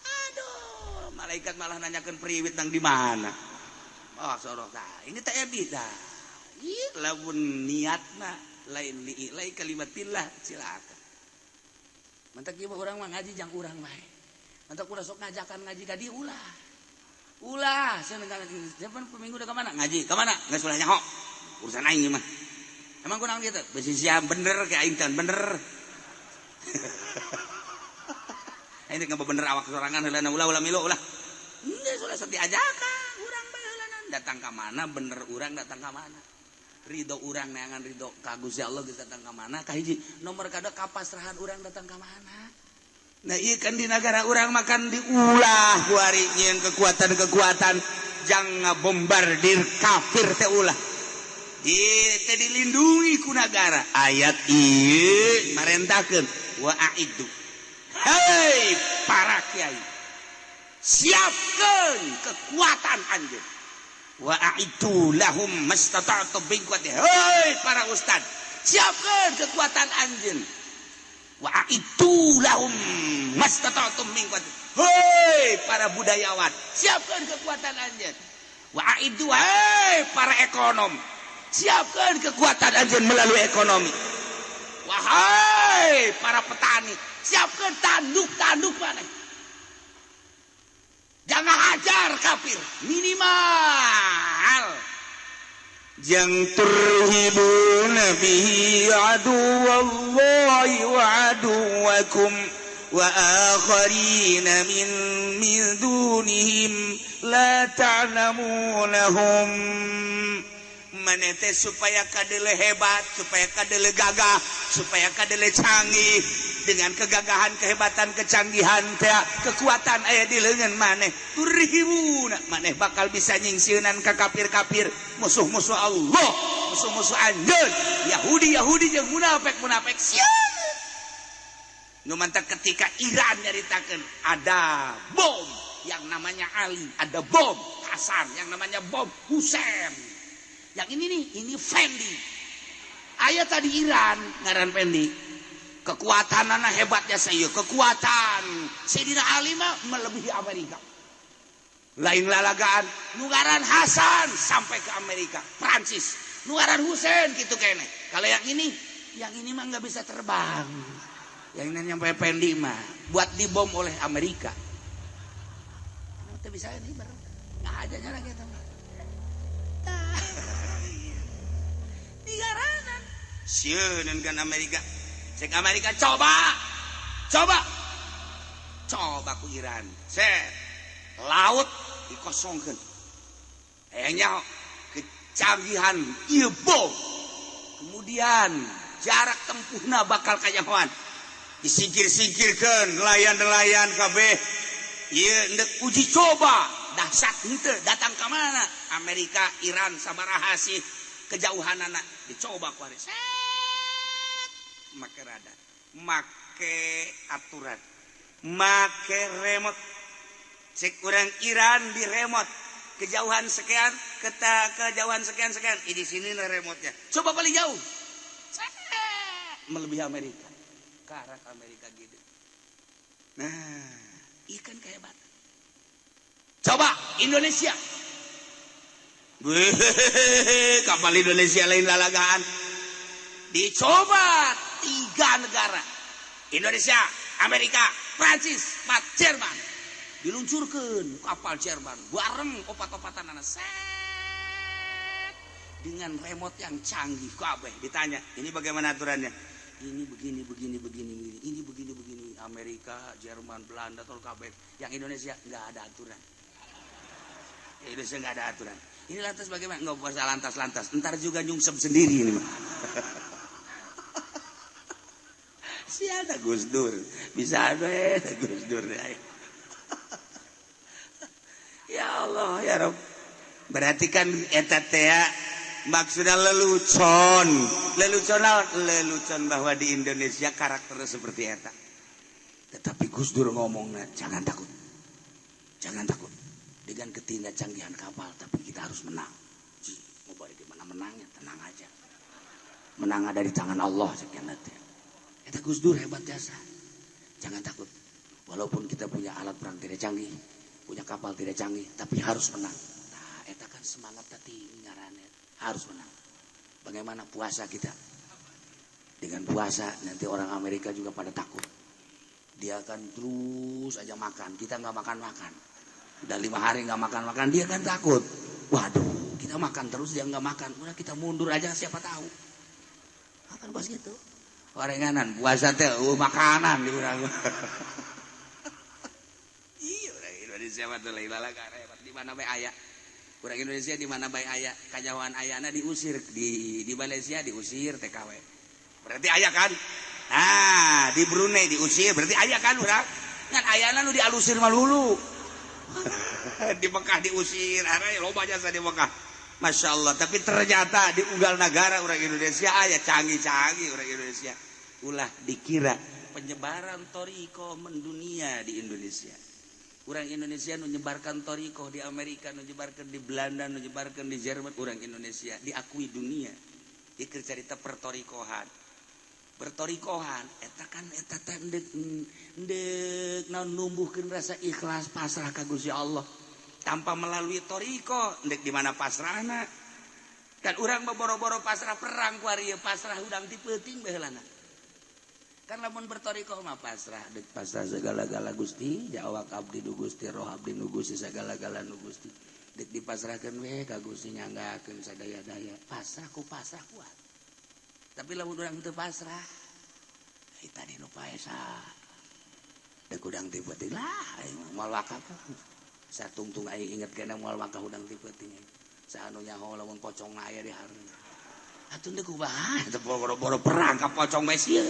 A: Aduh, malaikat malah nanyakan priwit nang di mana. Oh, sorok. Nah, ini tak edit dah. Ih, lamun niatna lain liilai kalimatillah silakan. Mantak ieu urang mah ngaji jang urang bae. Mantak ulah sok ngajakan ngaji ka dieu ulah. Ulah, saya siapa minggu udah kemana? Ngaji, kemana? Nggak sudah nyaho. Urusan aing mah. Emang kurang gitu? Besi siap bener kayak aing tan bener. Aing nggak bener awak sorangan heulana ulah ulah milu ulah. Enggak sudah sok diajakan urang bae heulana. Datang ka mana bener urang datang ka mana. Ridho urang neangan ridho ka Gusti Allah geus datang ka mana kahiji. Nomor kadua kapasrahan urang datang ka mana. Nah iya kan di negara orang makan diulah kuari yang kekuatan-kekuatan jangan bombardir kafir teh ulah di teh dilindungi ku negara ayat ieu marentakeun wa a'iddu hei para kiai siapkeun kekuatan anjeun wa a'iddu lahum mastata'tum min quwwati hei para ustad siapkeun kekuatan anjeun wa a'iddu lahum mastata'tum min quwwati hei para budayawan siapkan kekuatan anjeun wa a'iddu hei para ekonom siapkan kekuatan anjeun melalui ekonomi wahai para petani siapkan tanduk-tanduk maneh jangan hajar kafir minimal
B: yang turhibuna bihi aduwallahi wa aduwakum wa akharina min dunihim la ta'lamunahum.
A: Maneh teh supaya kadele hebat, supaya kadele gagah, supaya kadele canggih. Dengan kegagahan, kehebatan, kecanggihan teh kekuatan aya di leungeun maneh. Turhibuna maneh bakal bisa nyingsieunan ka kafir-kafir, musuh-musuh Allah, musuh-musuh anjeun, Yahudi-Yahudi jeung munafik-munafik. Sieun. Nu mantak ketika Iran nyaritakeun ada bom yang namanya Ali, ada bom Hasan yang namanya bom Husain. Yang ini nih, ini Fendi. Ayah tadi Iran ngaran Fendi. Kekuatan anak hebatnya saya, kekuatan Sayyidina Ali mah melebihi Amerika. Lain lalagaan, nu ngaran Hasan sampai ke Amerika, Prancis. Nu ngaran Husain gitu kene. Kalau yang ini mah nggak bisa terbang. Yang ini nyampe Fendi mah buat dibom oleh Amerika. Itu bisa ini bareng. Nggak aja nyala gitu. Digaranan. Sieun kan Amerika. Cek Amerika coba. Coba. Coba ku Iran. Set. Laut dikosongkeun. Hayangnya kecanggihan ieu bom. Kemudian jarak tempuhna bakal kanyahoan. Disingkir-singkirkeun nelayan-nelayan kabeh. Ieu endek uji coba. Dahsyat henteu datang ka mana? Amerika, Iran sabaraha sih kejauhanana dicoba ku ari. Set. Make radar, make aturan, make remote. Cek urang Iran di remote. Kejauhan sekian, kejauhan sekian sekian. Di sini lah remote-nya. Coba paling jauh. Set. Melebihi Amerika. Ke arah Amerika gitu. Nah, ikan kehebatan. Coba Indonesia. Weh, kapal Indonesia lain lalagaan. Dicoba 3 negara. Indonesia, Amerika, Prancis, 4 Jerman. Diluncurkan kapal Jerman bareng opat-opatan anak set dengan remote yang canggih kabeh. Ditanya, ini bagaimana aturannya? Ini begini, begini, begini, begini, ini begini, begini. Amerika, Jerman, Belanda, tol kabeh. Yang Indonesia nggak ada aturan. Indonesia nggak ada aturan. Ini lantas bagaimana? Nggak usah lantas-lantas. Ntar juga nyungsep sendiri ini mah. Siapa Gus Dur? Bisa ada Gus Dur. Ya Allah ya Rob. Berarti kan eta teh maksudnya lelucon. Lelucon naon? Lelucon bahwa di Indonesia karakternya seperti eta. Tetapi Gus Dur ngomongnya jangan takut. Jangan takut. Dengan ketidakcanggihan kapal, tapi kita harus menang. Mau balik di mana menangnya, tenang aja. Menang ada di tangan Allah sekian nanti. Eta Gus Dur hebat jasa. Jangan takut. Walaupun kita punya alat perang tidak canggih, punya kapal tidak canggih, tapi harus menang. Nah, eta kan semangat tadi ngaranna harus menang. Bagaimana puasa kita? Dengan puasa nanti orang Amerika juga pada takut. Dia akan terus aja makan, kita nggak makan-makan. Udah 5 hari nggak makan-makan, dia kan takut. Waduh, kita makan terus dia nggak makan. Udah kita mundur aja siapa tahu. Makan pas gitu. Orenganan puasa teh makanan di urang. Iya, orang Indonesia mah teh lain hebat di mana bae aya. Urang Indonesia di mana bae aya, kanyahoan ayana diusir di Malaysia diusir TKW. Berarti aya kan? Ah, di Brunei diusir berarti aya kan urang? Ngan ayana nu dialusir malulu. Di Mekah diusir, araya loba jasa di Mekah. Masya Allah, tapi ternyata di unggal negara orang Indonesia aya canggih-canggih orang Indonesia. Ulah dikira penyebaran toriko mendunia di Indonesia. Orang Indonesia nu nyebarkan toriko di Amerika, nu nyebarkan di Belanda, nu nyebarkan di Jerman, orang Indonesia diakui dunia. Dikir cerita pertorikohan. Bertorikohan eta kan eta teh ndek naon numbuhkeun rasa ikhlas pasrah ka Gusti Allah. Tanpa melalui toriko ndek di mana pasrahna kan urang mah boro-boro pasrah perang ku ari pasrah hudang ti peuting baheulana kan lamun bertoriko mah pasrah dek pasrah segala-gala Gusti jawab abdi nu Gusti roh abdi nu Gusti segala-gala nu Gusti dek dipasrahkeun we ka Gusti nyanggakeun sadaya-daya pasrah ku pasrah kuat tapi lamun urang teu pasrah tadi nu paesa dek hudang ti peuting lah moal wakaf. Satungtung aing inget kena moal wakaf hudang ti peuting. Saanu nyaho lamun pocong aya di hareup. Atuh deuk kumaha teu boro-boro perang ka pocong bae sieun.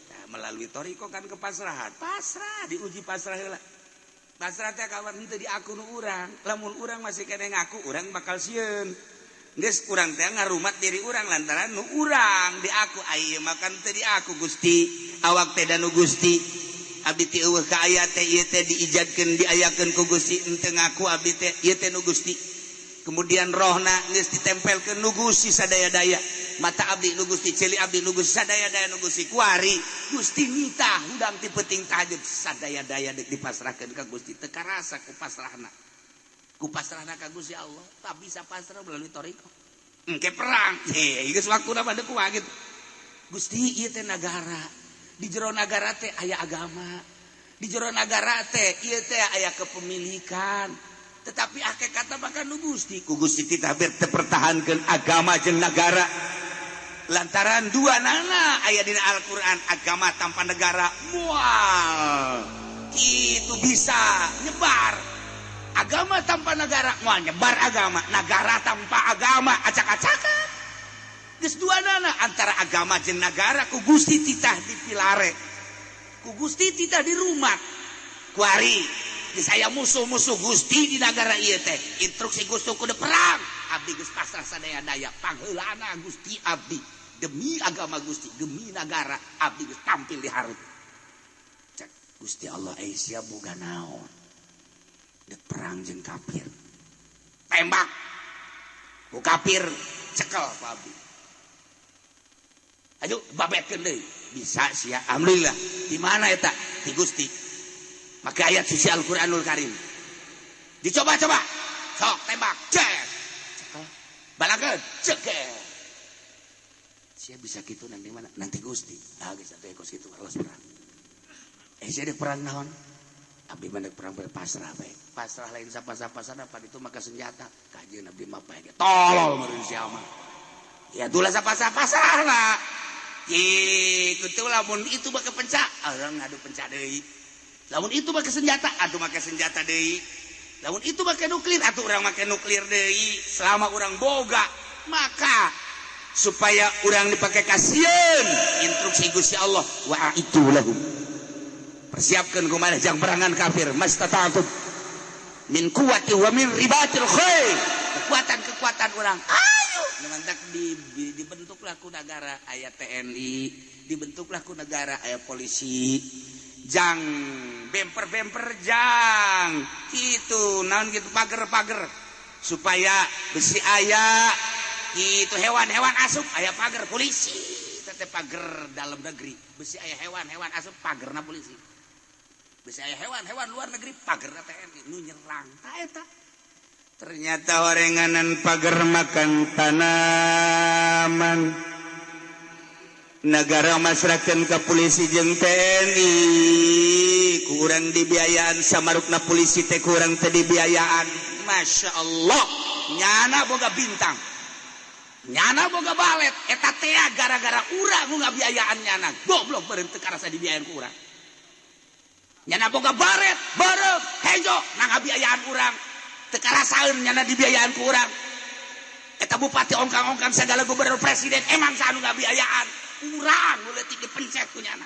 A: Nah, melalui toriko kan kepasrahan. Pasrah diuji pasrah heula. Pasrah teh kawan henteu diaku nu urang. Lamun urang masih kene ngaku urang bakal sieun. Geus urang teh ngarumat diri urang lantaran nu urang diaku ieu mah kan teu diaku Gusti. Awak teh da nu Gusti. Abdi teh eueuh ka aya teh ieu teh diijadkeun diayakeun ku Gusti henteu ngaku abdi teh ieu teh nu Gusti. Kemudian rohna geus ditempelkeun nu Gusti sadaya-daya. Mata abdi nu Gusti, ceuli abdi nu Gusti, sadaya-daya nu Gusti. Kuari Gusti nitah hudang ti peuting tahajud sadaya-daya deuk dipasrahkeun ka Gusti. Teu karasa ku pasrahna. Ku pasrahna ka Gusti Allah, tak bisa pasrah melalui toriko. Engke perang. Heh, geus waktuna mah deuk kumaha kitu. Gusti ieu teh nagara. Di jero nagara teh aya agama. Di jero nagara teh ieu teh aya kepemilikan. Tetapi hakikatna mah kan nu Gusti. Ku Gusti titah teu pertahankeun agama jeung nagara. Lantaran dua nana aya dina Al-Qur'an, agama tanpa negara moal kitu bisa nyebar. Agama tanpa negara moal nyebar agama, nagara tanpa agama acak-acakan. Geus dua nana antara agama jeung nagara ku Gusti titah dipilare. Ku Gusti titah dirumat. Kuari geus aya musuh-musuh Gusti di nagara ieu teh. Instruksi Gusti kudu perang. Abdi geus pasrah sadaya-daya pangheulana Gusti abdi demi agama Gusti, demi nagara abdi geus tampil di hareup. Cek Gusti Allah sia boga naon? Dek perang jeung kafir. Tembak. Ku kafir cekel ku abdi. Ayo babetkeun deui. Bisa sia alhamdulillah. Di mana eta? Di Gusti. Maka ayat suci Al-Qur'anul Karim. Dicoba-coba. Sok tembak. Cek. Cekel. Balakeun. Cekel. Sia bisa kitu nanti mana? Nanti Gusti. Ah geus atuh kos kitu alas perang. Sia dek perang naon? Abdi mah dek perang pasrah bae. Pasrah lain sapa-sapa sana pan itu maka senjata. Kajeun abdi mah bae. Tolol meureun sia mah. Ya tulah sapa-sapa pasrahna. Kitu lamun itu mah kepencak, orang ngadu pencak deui. Lamun itu make senjata, aduh make senjata deui. Lamun itu make nuklir atau urang make nuklir deui selama urang boga, maka supaya urang dipakai kasieun instruksi Gusti Allah, wa a'iddu lahum, persiapkan kumaha jang perangan kafir, mastata'tum min quwwati wa min ribatil khair, kekuatan-kekuatan urang. Ayo, mantak dibentuklah ku negara aya TNI, dibentuklah ku negara aya polisi, jang bemper-bemper, jang itu naon gitu, pager-pager, supaya besi aya itu hewan-hewan asup aya pagar polisi tete, pagar dalam negeri, besi aya hewan-hewan asup pagerna polisi, besi aya hewan-hewan luar negeri pagerna TNI nu nyerang. Ta eta
B: ternyata orenganan pagar makan tanaman, negara masrahkan ke polisi jeung TNI, kurang dibiayaan, samarukna polisi teh kurang teh dibiayaan.
A: Masya Allah, nyana boga bintang, nyana boga balet, eta teh gara-gara urang nu ngabiayaan nyana. Goblok, berhenti karasa dibiayaan ku urang. Nyana boga baret beureum hejo na ngabiayaan urang, teu karasaeun nyana dibiayaan ku urang. Eta bupati ongkang-ongkang segala, gubernur, presiden, emang saha nu ngabiayaan? Urang nu leutik dipencet ku nyana.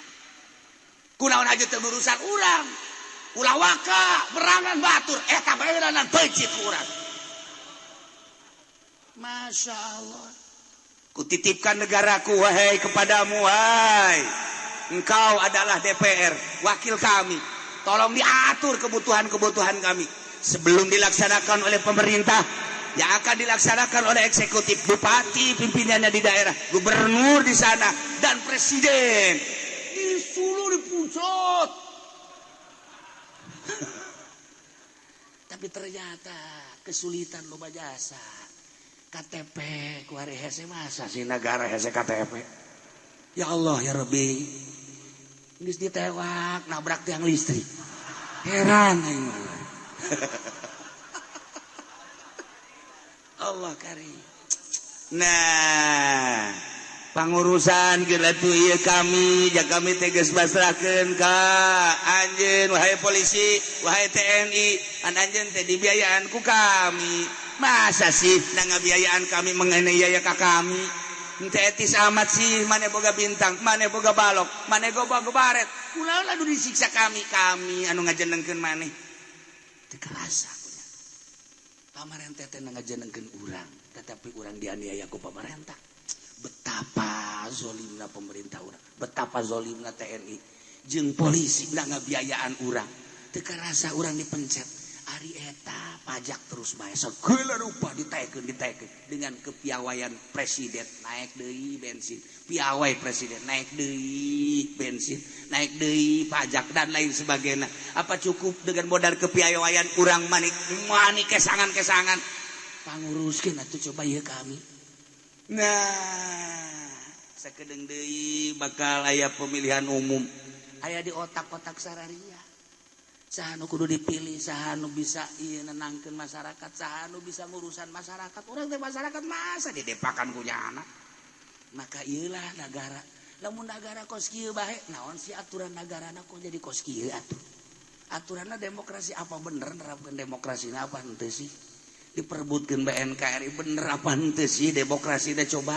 A: Kunaon aja teu urusan urang? Ulah waka berangan batur, eta baeuranan peuncit ku urang.
B: Masya Allah, kutitipkan negaraku, wahai, kepadamu, wahai. Engkau adalah DPR, wakil kami.
A: Tolong diatur kebutuhan-kebutuhan kami sebelum dilaksanakan oleh pemerintah yang akan dilaksanakan oleh eksekutif, bupati, pimpinannya di daerah, gubernur di sana, dan presiden. Disuruh dipuncot, tapi ternyata kesulitan loba jasa KTP kuari hese. Masa sih negara hese KTP? Ya Allah ya Rabbi, geus ditewak nabrak tiang listrik, heran aing mah. Allah karim.
B: Nah, pangurusan geus atuh ieu kami, ja kami teh geus pasrahkeun ka anjeun, wahai polisi, wahai TNI, an anjeun teh dibiayaan ku kami.
A: Masa sih na ngabiayaan kami menganiaya ka kami? Henteu etis amat sih. Mane boga bintang, mane boga balok, mane boga baret, ulah anu disiksa kami, kami anu ngajenengkeun maneh. Teu kerasa punya pamarentah teh ngajenengkeun urang, tetapi urang dianiaya ku pamarentah. Betapa zolimna pemerintah urang, betapa zolimna TNI jeung polisi na ngabiayaan urang. Teu karasa urang dipencet. Ari eta pajak terus bae segala rupa ditaekeun, ditaekeun dengan kepiawaian presiden, naik deui bensin, piawai presiden, naik deui bensin, naik deui pajak, dan lain sebagainya. Apa cukup dengan modal kepiawaian urang manik manik kesangan-kesangan panguruskeun atuh coba ieu kami?
B: Nah, sakedeung deui bakal aya pemilihan umum.
A: Aya di otak-otak sararia saha nu kudu dipilih, saha nu bisa ieu nenangkeun masyarakat, saha nu bisa ngurusan masyarakat. Urang teh masyarakat, masa didepakan ku nyana? Maka ieulah negara. Lamun negara kos kieu bae, naon sih aturan negarana kok jadi kos kieu atuh? Aturanna demokrasi, apa bener nerapkeun demokrasina apa henteu sih? Diperebutkeun BNKRI, bener apa henteu sih demokrasina? Coba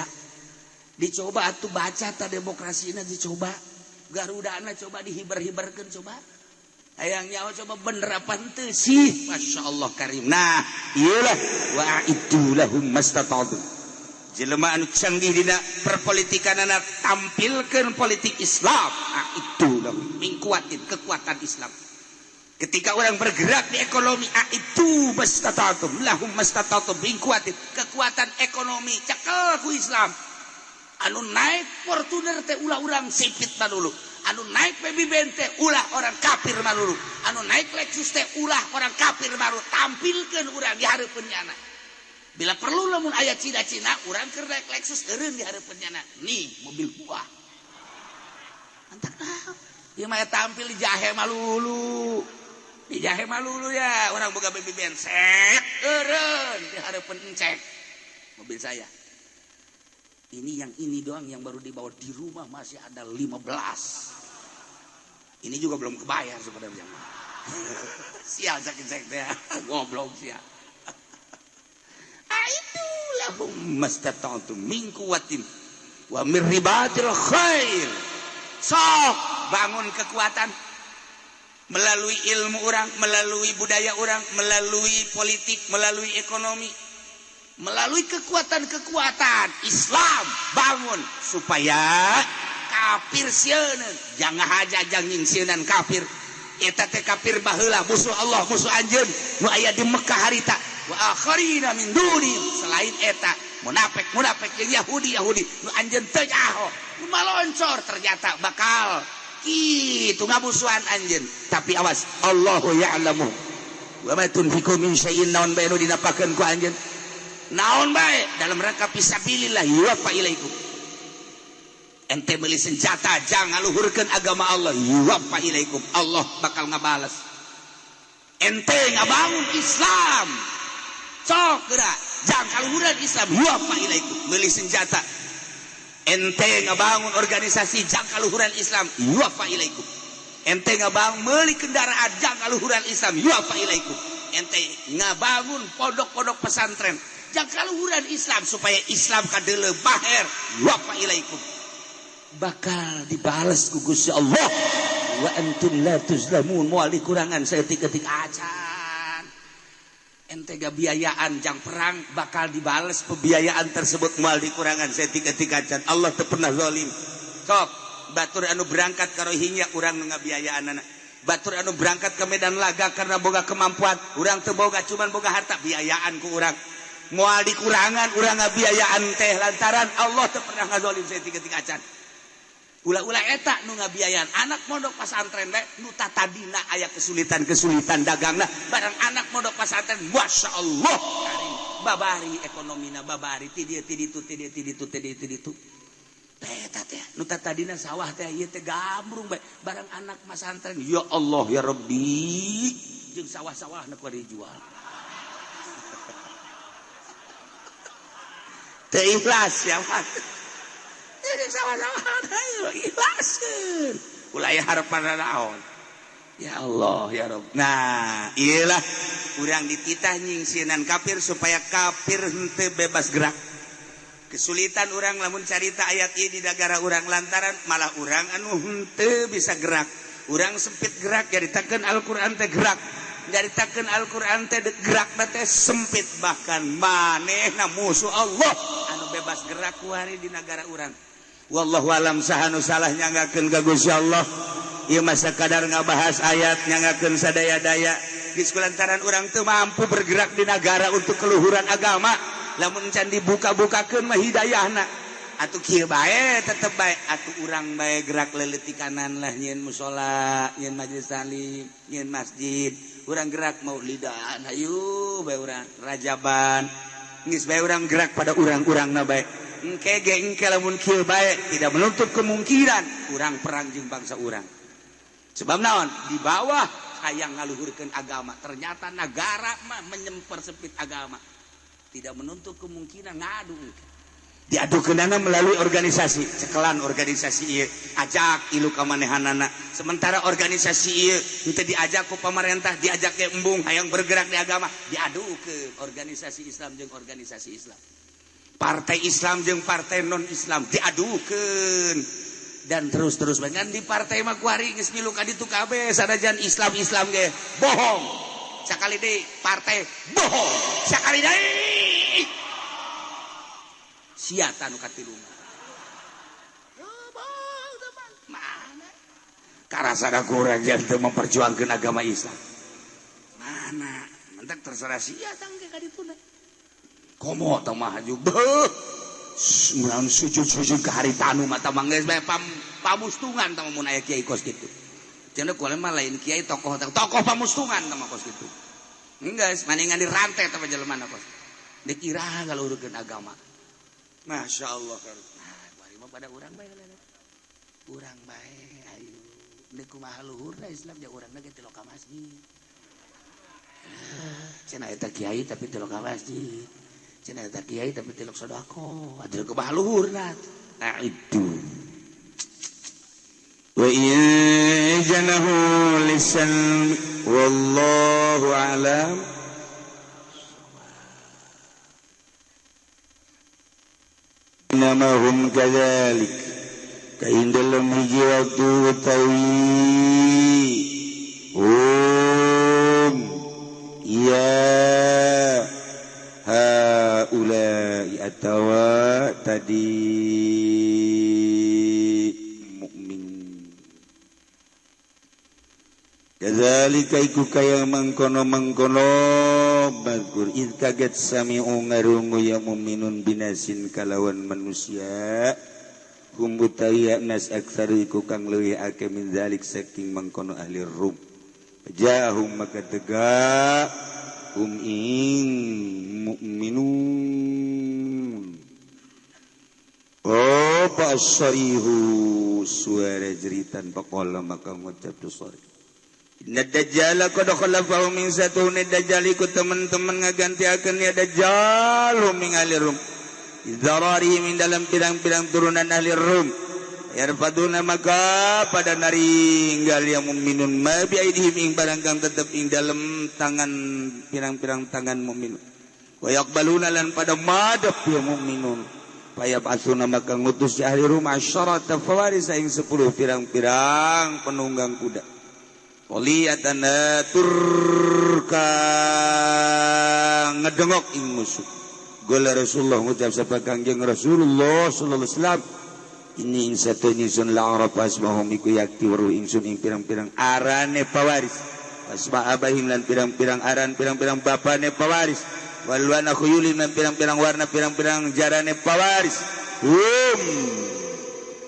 A: dicoba atuh, baca ta demokrasina, dicoba Garudana, coba dihiber-hiberkeun, coba hayang nyawa, coba bener apa henteu sih?
B: Masya Allah karim. Nah, iyalah, wa a'iddu lahum mastata'tum. Jelema anu canggih dina perpolitikanana, tampilkeun politik Islam, a'iddu lahum min kuatin, kekuatan Islam.
A: Ketika orang bergerak di ekonomi, a'iddu mastata'tum lahum mastata'tum min kuatin, kekuatan ekonomi cekel ku Islam. Anu naik Fortuner teh ulah urang sipit dulu, anu naik Baby Benz teh ulah orang kafir malulu, anu naik Lexus teh ulah orang kafir malu. Tampilkan urang di hareupeun nyana. Bila perlu lamun aya Cina-Cina, urang keur naik Lexus eureun di hareupeun nyana, nih mobil gua. Antak naon ieu mah, tampil di jahe malulu, di jahe malulu ya. Orang boga Baby Benz set eureun di hareupeun, encek mobil saya ini. Yang ini doang yang baru dibawa, di rumah masih ada 15. Ini juga belum kebayar sebenarnya. Sia sakit teh goblok sia. Aitu lahum mastata'tum min quwwatin wa min ribatil khair. Sok bangun kekuatan melalui ilmu orang, melalui budaya orang, melalui politik, melalui ekonomi, melalui kekuatan-kekuatan Islam bangun supaya kafir sieun, jangan haja jang sieun kafir. Eta teh kafir baheula musuh Allah, musuh anjeun nu aya di Mekah harita. Wa akharina min duni, selain eta munafik munafik jeung Yahudi Yahudi nu anjeun teu nyaho, nu maloncor ternyata bakal kitu ngamusuhan anjeun. Tapi awas, Allahu ya'lamu wa ma tunfiqu min syai'in, naon bae nu dinapakeun ku anjeun, naon bae dalam rangka fisabilillah yuwaffa ilaikum. Ente beli senjata jangan ngaluhurkeun agama Allah, yuwaffa ilaikum, Allah bakal ngabales. Ente ngabangun Islam sok geura jangan kaluhuran Islam, yuwaffa ilaikum. Beli senjata, ente ngabangun organisasi jangan kaluhuran Islam, yuwaffa ilaikum. Ente ngabangun meuli kendaraan jangan kaluhuran Islam, yuwaffa ilaikum. Ente ngabangun pondok-pondok pesantren jangan kaluhuran Islam supaya Islam kadeuleu baher, yuwaffa ilaikum. Bakal dibales ku Gusti Allah. Wa antum la tuzlamun, moal dikurangan saeutik-eutik acan. Ente gabiayaan jang perang bakal dibales pembiayaan tersebut, moal dikurangan saeutik-eutik acan. Allah teu pernah zalim. Sok batur anu berangkat ka Rohingya urang nu ngabiayaanana. Batur anu berangkat ke medan laga karena boga kemampuan, urang teu boga cuman boga harta, biayaan ku urang. Moal dikurangan urang ngabiayaan teh lantaran Allah teu pernah ngazalim saeutik-eutik acan. Ulah-ulah eta nu ngabiayaan anak mondok pesantren bae nu tatadina aya kesulitan-kesulitan dagangna, barang anak mondok pesantren masya Allah karing babari ekonomina, babari ti dieu ti ditu ti dieu ti ditu ti dieu ti ditu teh eta teh nu tatadina sawah teh ieu teh gambrung bae, barang anak pesantren ya Allah ya Rabbi jeung sawah-sawahna ku dijual. Teu ikhlas ya Pak. Sama-sama ikhlaskeun ulah aya harapan naon ya Allah ya Rabb. Nah iyalah urang dititah nyingsieunan kafir supaya kafir henteu bebas gerak. Kesulitan urang lamun carita ayat ieu di nagara urang lantaran malah urang anu henteu bisa gerak, urang sempit gerak. Nyaritakeun Al-Qur'an teh gerak, nyaritakeun Al-Qur'an teh gerak teh sempit, bahkan manehna musuh Allah anu bebas gerak kuari di nagara urang. Wallahu alam saha nu salah nyanggakeun ka Gusti Allah. Ieu mah sakadar ngabahas ayat nyanggakeun sadaya-daya. Geus kulantaran urang teu mampu bergerak di nagara untuk keluhuran agama, lamun can dibuka-bukakeun mah hidayahna. Atuh kieu bae tetep bae atuh urang bae gerak leuleutikanan lah, nyieun musala, nyieun majelis taklim, nyieun masjid. Urang gerak maulidan hayu bae urang rajaban. Geus bae urang gerak pada urang-urangna bae. Engke ge engke lamun kieu bae tidak menutup kemungkinan urang perang jeung bangsa urang. Sebab naon? Di bawah hayang ngaluhurkeun agama, ternyata nagara mah menyempersempit agama. Tidak menutup kemungkinan ngadu. Diadukeunana melalui organisasi, cekelan organisasi ieu, ajak ilu ka manehanana. Sementara organisasi ieu henteu diajak ku pamarentah, diajak ke embung hayang bergerak di agama, diadukeun organisasi Islam jeung organisasi Islam. Partai Islam jeung partai non Islam diadukeun dan terus-terus bahkan di partai mah kuari geus milu ka ditu kabeh sanajan Islam-Islam ge bohong. Sakali deui partai bohong, sakali deui sia tanu katilu. Mana karasana kurang jeung teu memperjuangkeun agama Islam. Mana mentak terserah sia tangke ka dituna. Komo tah mah haju beuh mun sujud-sujud ka hari tanu mata mah geus bae pamustungan tah mun aya kiai kos kitu. Cenah kuale mah lain kiai tokoh tokoh pamustungan tah mah kos kitu. Geus maningan dirantai tah jelema na kos. Dikira ngaluhurkeun agama. Masya Allah. Nah, kuari mah pada urang bae. Urang bae ayo. Deuk kumaha luhurna Islam ja urangna ge teu ka masjid. Cenah eta kiai tapi teu ka masjid. Cenah eta kiai tapi teu sedekah. Atuh kumaha luhurna? Nah itu. Wa in
B: janahu lisan wallahu a'lam. Namahum kadzalik kain dalam hiji waktu utawi hum ya haula'i atawa tadi mukmin kadzalika iku kaya mangkono-mangkono bagur id kaget sami'u ngarungu ya mu'minun binasin kalawan manusia hum utawi nas aktsar iku kang leuwih akeh min zalik saking mangkono ahli rum jahum maka tegak hum ing mu'minun. Oh pasarihu suara jeritan pakola maka ngucap sorry. Inna dajjala qad khalafahu min satun dajjal iku teman-teman ngagantiakeun ya dajjal min ahli rum dzarari min dalam pirang-pirang turunan ahli rum yarfaduna maka pada naringgal yang mukminun ma bi aidihim ing barang kang tetep ing dalem tangan pirang-pirang tangan mukminun wa yaqbaluna lan pada madhep ya mukminun payabasuna maka ngutus ahli rum asyarata fawarisa ing 10 pirang-pirang penunggang kuda Qoliyatan turka ngedengok ing musuh. Gola Rasulullah ngucap sapa Kangjeng Rasulullah sallallahu alaihi wasallam ini ing satenya sun la araf asmahum iku yakti weruh ingsun ing pirang-pirang arane pawaris. Asma abahim lan pirang-pirang aran pirang-pirang bapane pawaris. Walwana khuyulin lan pirang-pirang warna pirang-pirang jarane pawaris. Hum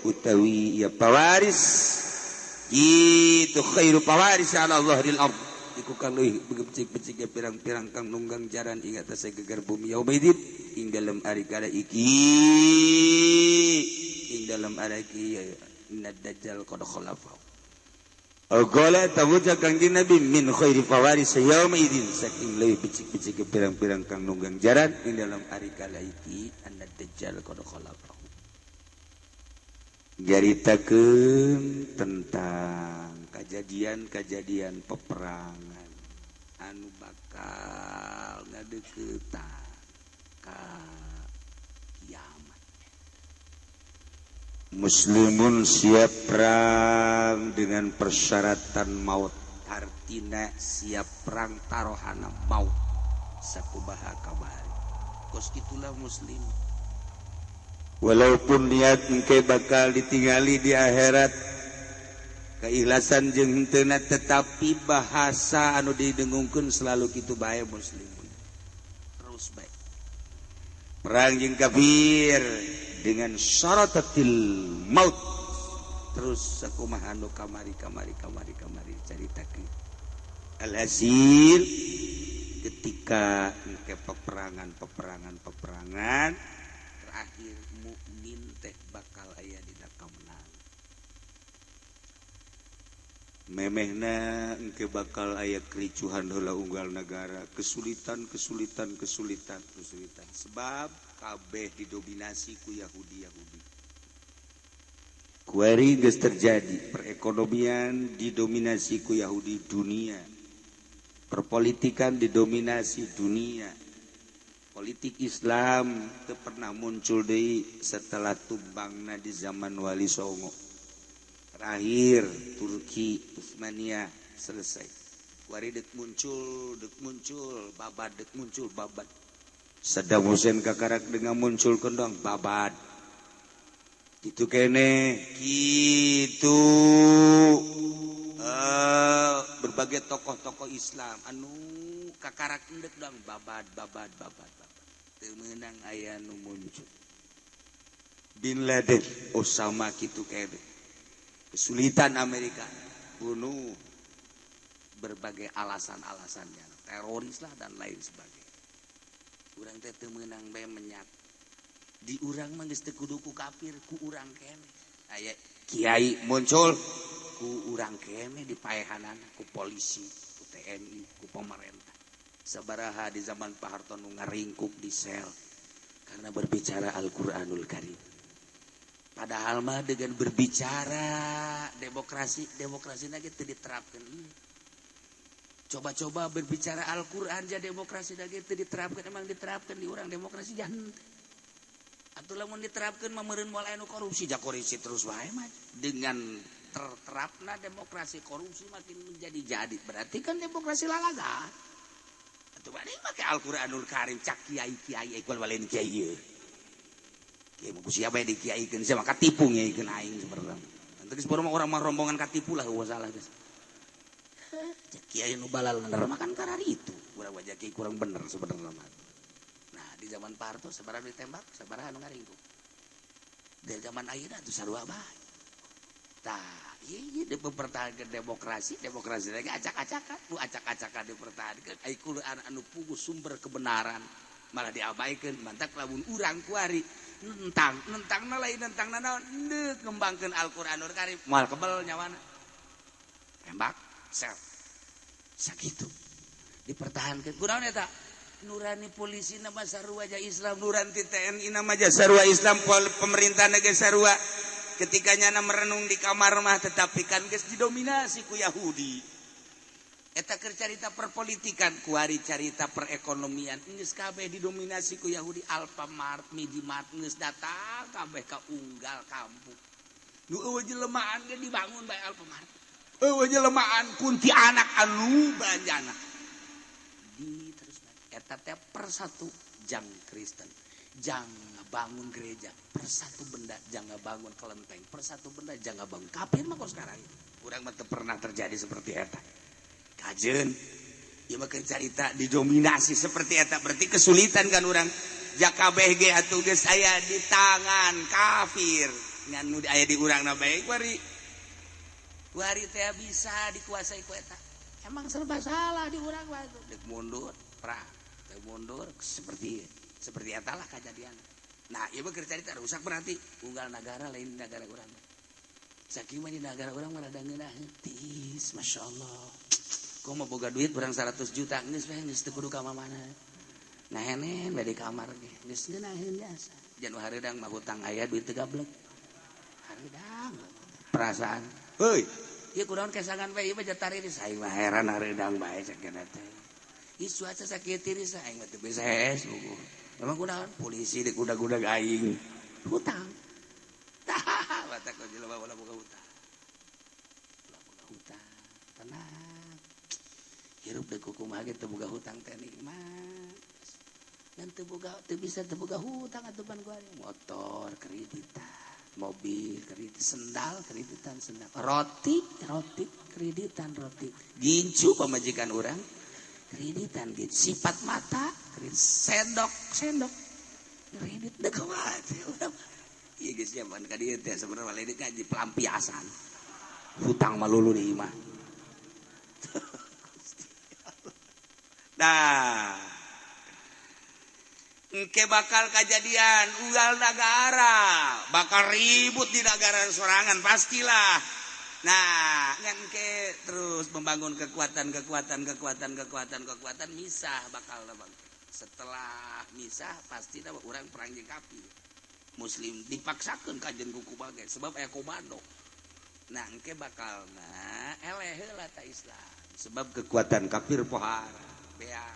B: utawi ya pawaris itu khairu pawaris ala zahril ard iku kang leuwih becik-becik pirang-pirang kang nunggang jaran ing atase geger bumi yaumaidin ing dalem ari kala iki ing dalem ari iki inna dajjal qad khalafa Qala tawuja Kangjeng Nabi min khairi fawaris yaumaidin saking leuwih becik-becik pirang-pirang kang nunggang jaran ing dalem ari kala iki anna dajjal qad khalafa. Nyaritakeun tentang kejadian-kejadian peperangan anu bakal ngadeuketan ka kiamat. Muslimun siap perang dengan persyaratan maut, artina siap perang tarohana maut sakumaha kabari. Kos kitulah muslim. Walaupun niat engke bakal ditinggali di akhirat keikhlasan jeung henteu tetapi bahasa anu didengungkeun selalu kitu bae muslimun terus bae perang jeung kafir dengan syaratatil maut terus sakumaha anu kamari kamari kamari kamari caritakeun alhasil ketika engke peperangan peperangan peperangan terakhir mukmin teh bakal aya dina kamenangan. Memehna engke bakal aya kericuhan heula unggal negara, kesulitan kesulitan kesulitan kesulitan sebab kabeh didominasi ku Yahudi-Yahudi. Kuari geus terjadi perekonomian didominasi ku Yahudi dunia, perpolitikan didominasi dunia. Politik Islam teu pernah muncul deui setelah tumbangna di zaman Wali Songo. Terakhir Turki Utsmaniyah selesai. Wari dek muncul, babad dek muncul, babad. Saddam Hussein kakarak dengan muncul kendong babad. Kitu kene, kitu berbagai tokoh-tokoh Islam anu kakarak endek dong babad babad babad babad. Teu meunang aya nu muncul. Bin Laden, Osama kitu kene. Kesulitan Amerika bunuh berbagai alasan-alasannya, teroris lah dan lain sebagainya. Urang teh teu meunang bae menyat. Di urang mah geus teu kudu ku kafir, ku urang kene. Aya kiai muncul ku urang kene dipaehanana ku polisi, ku TNI, ku pemerintah. Sabaraha di zaman Pak Harto nu ngaringkuk di sel karena berbicara Al-Qur'anul Karim.
A: Padahal mah dengan berbicara demokrasi, demokrasi lagi teu diterapkan. Coba-coba berbicara Al-Quran aja demokrasi lagi teu diterapkan. Emang diterapkan di orang demokrasi jangan. Atau lamun diterapkan mah meureun moal anu korupsi, ja korupsi terus wae mah. Dengan terterapna demokrasi, korupsi makin menjadi-jadi. Berarti kan demokrasi lalaga. Atuh bade make Al-Qur'anul Karim cak kiai-kiai ekol walen kiai ieu. Kiai mah ku siapa dikiaikeun, sia mah katipu ngiaikeun aing sebenarnya. Geus baru mah urang mah rombongan katipu lah, eueuh salah geus. Cak kiai nu balal bener mah kan kararitu. Urang wajah kiai kurang bener sebenarnya mah. Nah, di zaman Pak Harto sabaraha ditembak, sabaraha anu ngaringkuk. Dari zaman ayeuna atuh sarua bae. Tah, ieu ieu mempertahankan demokrasi, demokrasi lagi acak-acakan, nu acak-acakan dipertahankan. Ai Quran anu puguh sumber kebenaran malah diabaikan. Mantak lamun urang kuari nentang, nentang lain nentang naon, deuk ngembangkeun Al-Qur'anul Karim, moal kebel nyawana. Tembak, sel. Sakitu. Dipertahankan. Kunaon eta? Nurani polisi nama sarua aja Islam, nurani TNI nama aja sarua Islam, pemerintah negara sarua. Ketika nyana merenung di kamar mah, tetapi kan geus didominasi ku Yahudi. Eta keur carita perpolitikan, kuari carita perekonomian, geus kabeh didominasi ku Yahudi. Alfamart, Minimart geus datang kabeh ka unggal kampung. Nu eueuh jelemaan ge dibangun bae Alfamart. Eueuh jelemaan kuntianak anu belanjana. Di terus eta teh persatu jang Kristen, jang bangun gereja, persatu benda jangan bangun kelenteng, persatu benda jangan bangun kafir mah. Kok sekarang urang mah teu pernah terjadi seperti eta. Kajen ieu mah keur carita didominasi seperti eta, berarti kesulitan kan urang. Ja kabeh ge atuh geus aya di tangan kafir, ngan nu aya di urang na bae kuari kuari teh bisa dikuasai ku eta. Emang serba salah di urang mah atuh. Dek mundur perang, dek mundur seperti seperti eta lah kejadian. Nah, ieu mah keur carita rusak, berarti unggal negara lain negara urang. Sakieu mah di negara urang mah rada ngeunaheun tiis, masyaallah. Kok mau boga duit berang 100 juta geus we, geus teu kudu ka mana. Nah, henen we di kamar ge geus ngeunaheun biasa. Jan hareudang mah hutang aya, duit teu gablek. Hareudang perasaan. Heuy, ieu kunaon kesangan we, ieu mah jatariris, aing mah heran hareudang bae cek teh. Ih, cuaca sakieu tiris, aing mah teu bisa hees. Memang kunaon polisi di kuda-kuda aing hutang. Tah, batak jelema ulah boga hutang. Ulah boga hutang. Tenang. Hirup deuk kumaha ge teu boga hutang teh nikmat. Dan teu boga, teu bisa teu boga hutang atuh pan gua. Motor kreditan, mobil kredit, sendal kreditan, sendal, roti, roti kreditan, roti. Gincu pamajikan urang kreditan gitu, sifat mata kredit, sendok, sendok kredit. Dek kumaha urang? Iya geus zaman ka dieu teh sebenarnya lain ngaji pelampiasan. Hutang malulu di imah. Nah, engke bakal kejadian unggal negara bakal ribut di negara sorangan pastilah. Nah, engke terus membangun kekuatan, kekuatan, kekuatan, kekuatan, kekuatan, misah bakal bang. Setelah misah pasti orang perang jeung kafir. Muslim dipaksakan kajen kuku bagai sebab aya komando. Nah, engke bakal nah eleh heula ta Islam sebab kekuatan kafir pohara bea.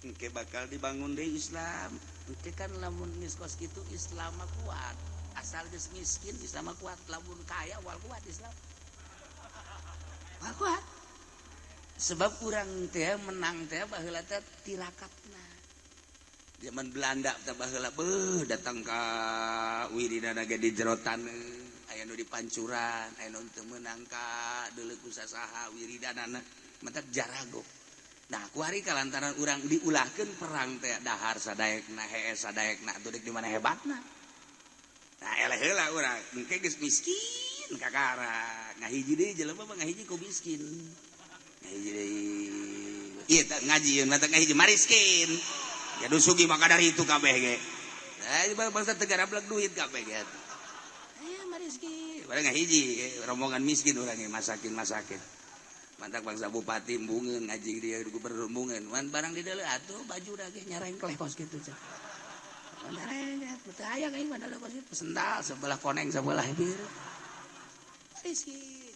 A: Engke bakal dibangun deui Islam. Engke kan lamun geus kos kitu Islam mah kuat. Asal geus miskin Islam mah kuat, lamun kaya wal kuat Islam. Wal kuat. Sebab urang teh menang teh baheula teh tirakatna. Zaman Belanda teh baheula beuh datang ka wiridana ge di jero taneuh, aya nu di pancuran, aya nu teu meunang ka deuleu ku sasaha wiridanana, matak jarago. Nah, kuari kalantaran urang diulahkeun perang teh dahar sadaekna, hees sadaekna, atuh deuk di mana hebatna. Nah, eleh heula urang, engke geus miskin kakara. Ngahiji deui jelema mah ngahiji ku miskin. Ngahiji deui. Ieu teh ngaji yeun mah ngahiji mariskin. Ya du sugih maka dari itu kabeh ge. Nah, bangsa teu garablek duit kabeh ge. Eh, mariskin. Barang ngahiji rombongan miskin urang ge masakin-masakin. Mantak bangsa bupati embungeun ngaji dia gubernur embungeun. Wan barang di deuleu atuh baju ge nyarengkleh kos kitu cek. Teu aya aing mah dalam kos kitu sendal sebelah koneng sebelah biru. Miskin.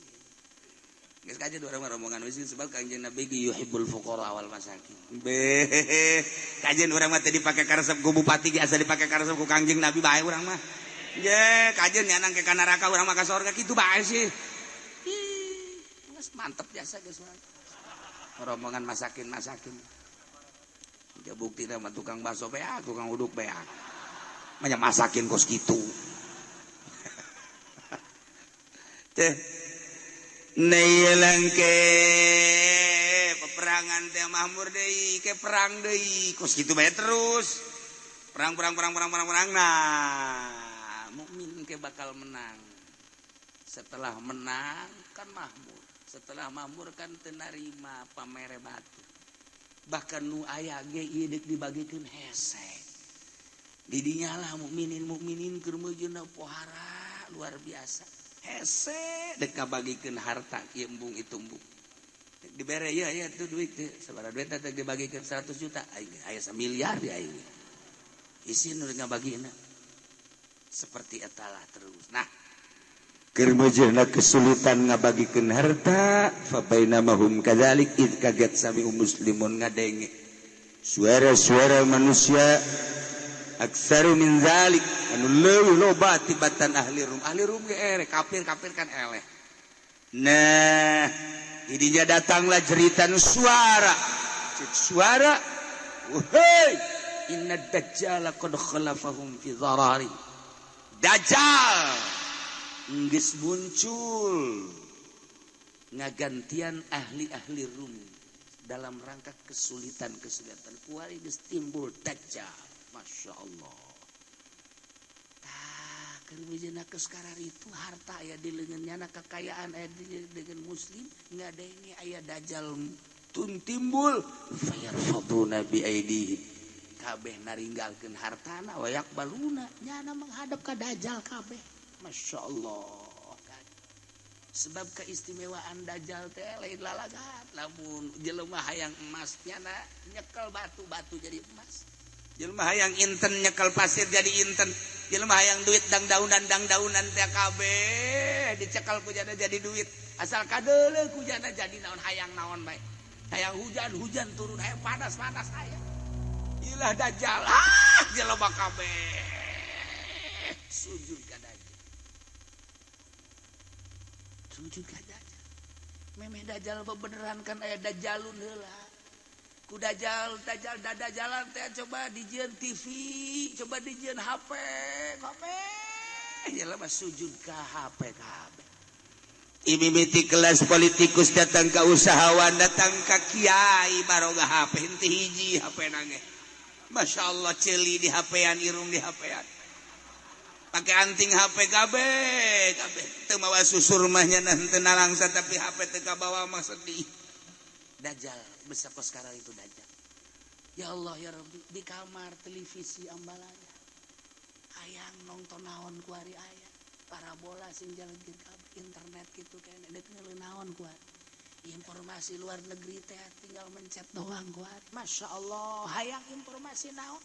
A: Geus kaje dua orang rombongan miskin sebab Kangjeng Nabi ge yuhibbul fuqara wal masakin. Beh, kajen urang mah teu dipake karesep ku bupati ge asa dipake karesep ku Kangjeng Nabi bae urang mah. Ye, kajen nyanang ke ka neraka urang mah ka sorga kitu bae sih. Ih, geus mantep jasa geus urang. Rombongan masakin-masakin. Dia buktina mah tukang bakso beak, tukang uduk beak. Manya masakin kos kitu. Teh neyelangke peperangan teh mahmur deui ke perang deui kos kitu bae terus perang perang perang perang perang perang. Nah mukmin ke bakal menang. Setelah menang kan mahmur, setelah mahmur kan teu narima pamere batu, bahkan nu aya ge ieu deuk dibagikeun hese. Didinya lah mukminin mukminin keur meujeuhna pohara luar biasa. Hese dek ngabagikeun harta kieu embung itu embung. Dibere ya ya tuh duit teh sabaraha duit teh dibagikeun 100 juta aing aya 1 miliar di aing. Isin nu ngabagina. Seperti eta lah terus. Nah,
B: keur meujeuhna kesulitan ngabagikeun harta fa bainamahum kadzalik id kaget sami muslimun ngadenge suara-suara manusia aktsaru min zalik anu leuwih loba tibatan ahli Rum.
A: Ahli Rum ge ere kafir-kafir kan eleh.
B: Nah, idinya datanglah jeritan suara. Cek suara, wahai
A: inna dajjala qad khalafahum fi dharari. Dajjal geus muncul ngagantian ahli-ahli Rum dalam rangka kesulitan-kesulitan kuari geus timbul dajjal. Masya Allah. Tah keur meujeuhna sekarang itu harta aya di leungeun nyana, kekayaan aya di leungeun muslim, ngadenge aya dajjal tun timbul fayarfaduna bi aidihim kabeh naringgalkeun hartana wa yaqbaluna nyana menghadap ka dajjal kabeh. Masya Allah. Sebab keistimewaan dajjal teh lain lalagan. Lamun jelema hayang emas nyana nyekel batu-batu jadi emas,
B: jelema hayang inten nyekel pasir jadi inten, jelema hayang duit dang daunan dang daunan teh kabeh dicekal ku jana jadi duit, asal kadeuleu ku jana jadi naon hayang naon bae, hayang hujan hujan turun, hayang panas panas hayang. Ilah dajjal, ah jelema kabeh sujud ka dajjal,
A: sujud ka dajjal. Memeh dajjal bebeneran kan aya dajjalun heula ku dajjal dajjal dada jalan teh coba dijieun TV, coba dijieun HP kabeh jelema sujud ka HP kabeh.
B: Imimiti kelas politikus datang ke usahawan datang ke kiai baroga HP henteu hiji HP nange. Masya Allah, celi di HP-an, irung di HP-an, pakai anting HP kabeh kabeh teu mawa susur mah nya henteu nalangsa tapi HP teu kabawa mah sedih.
A: Dajjal besar sekarang itu dajjal. Ya Allah ya Rabbi, di kamar televisi ambalaya hayang nonton naon kuari aya, parabola sing jalankeun kabeh, internet gitu kayaknya dek ngeuleuh naon kuari, informasi luar negeri teh tinggal mencet doang kuari. Masya Allah, hayang informasi naon,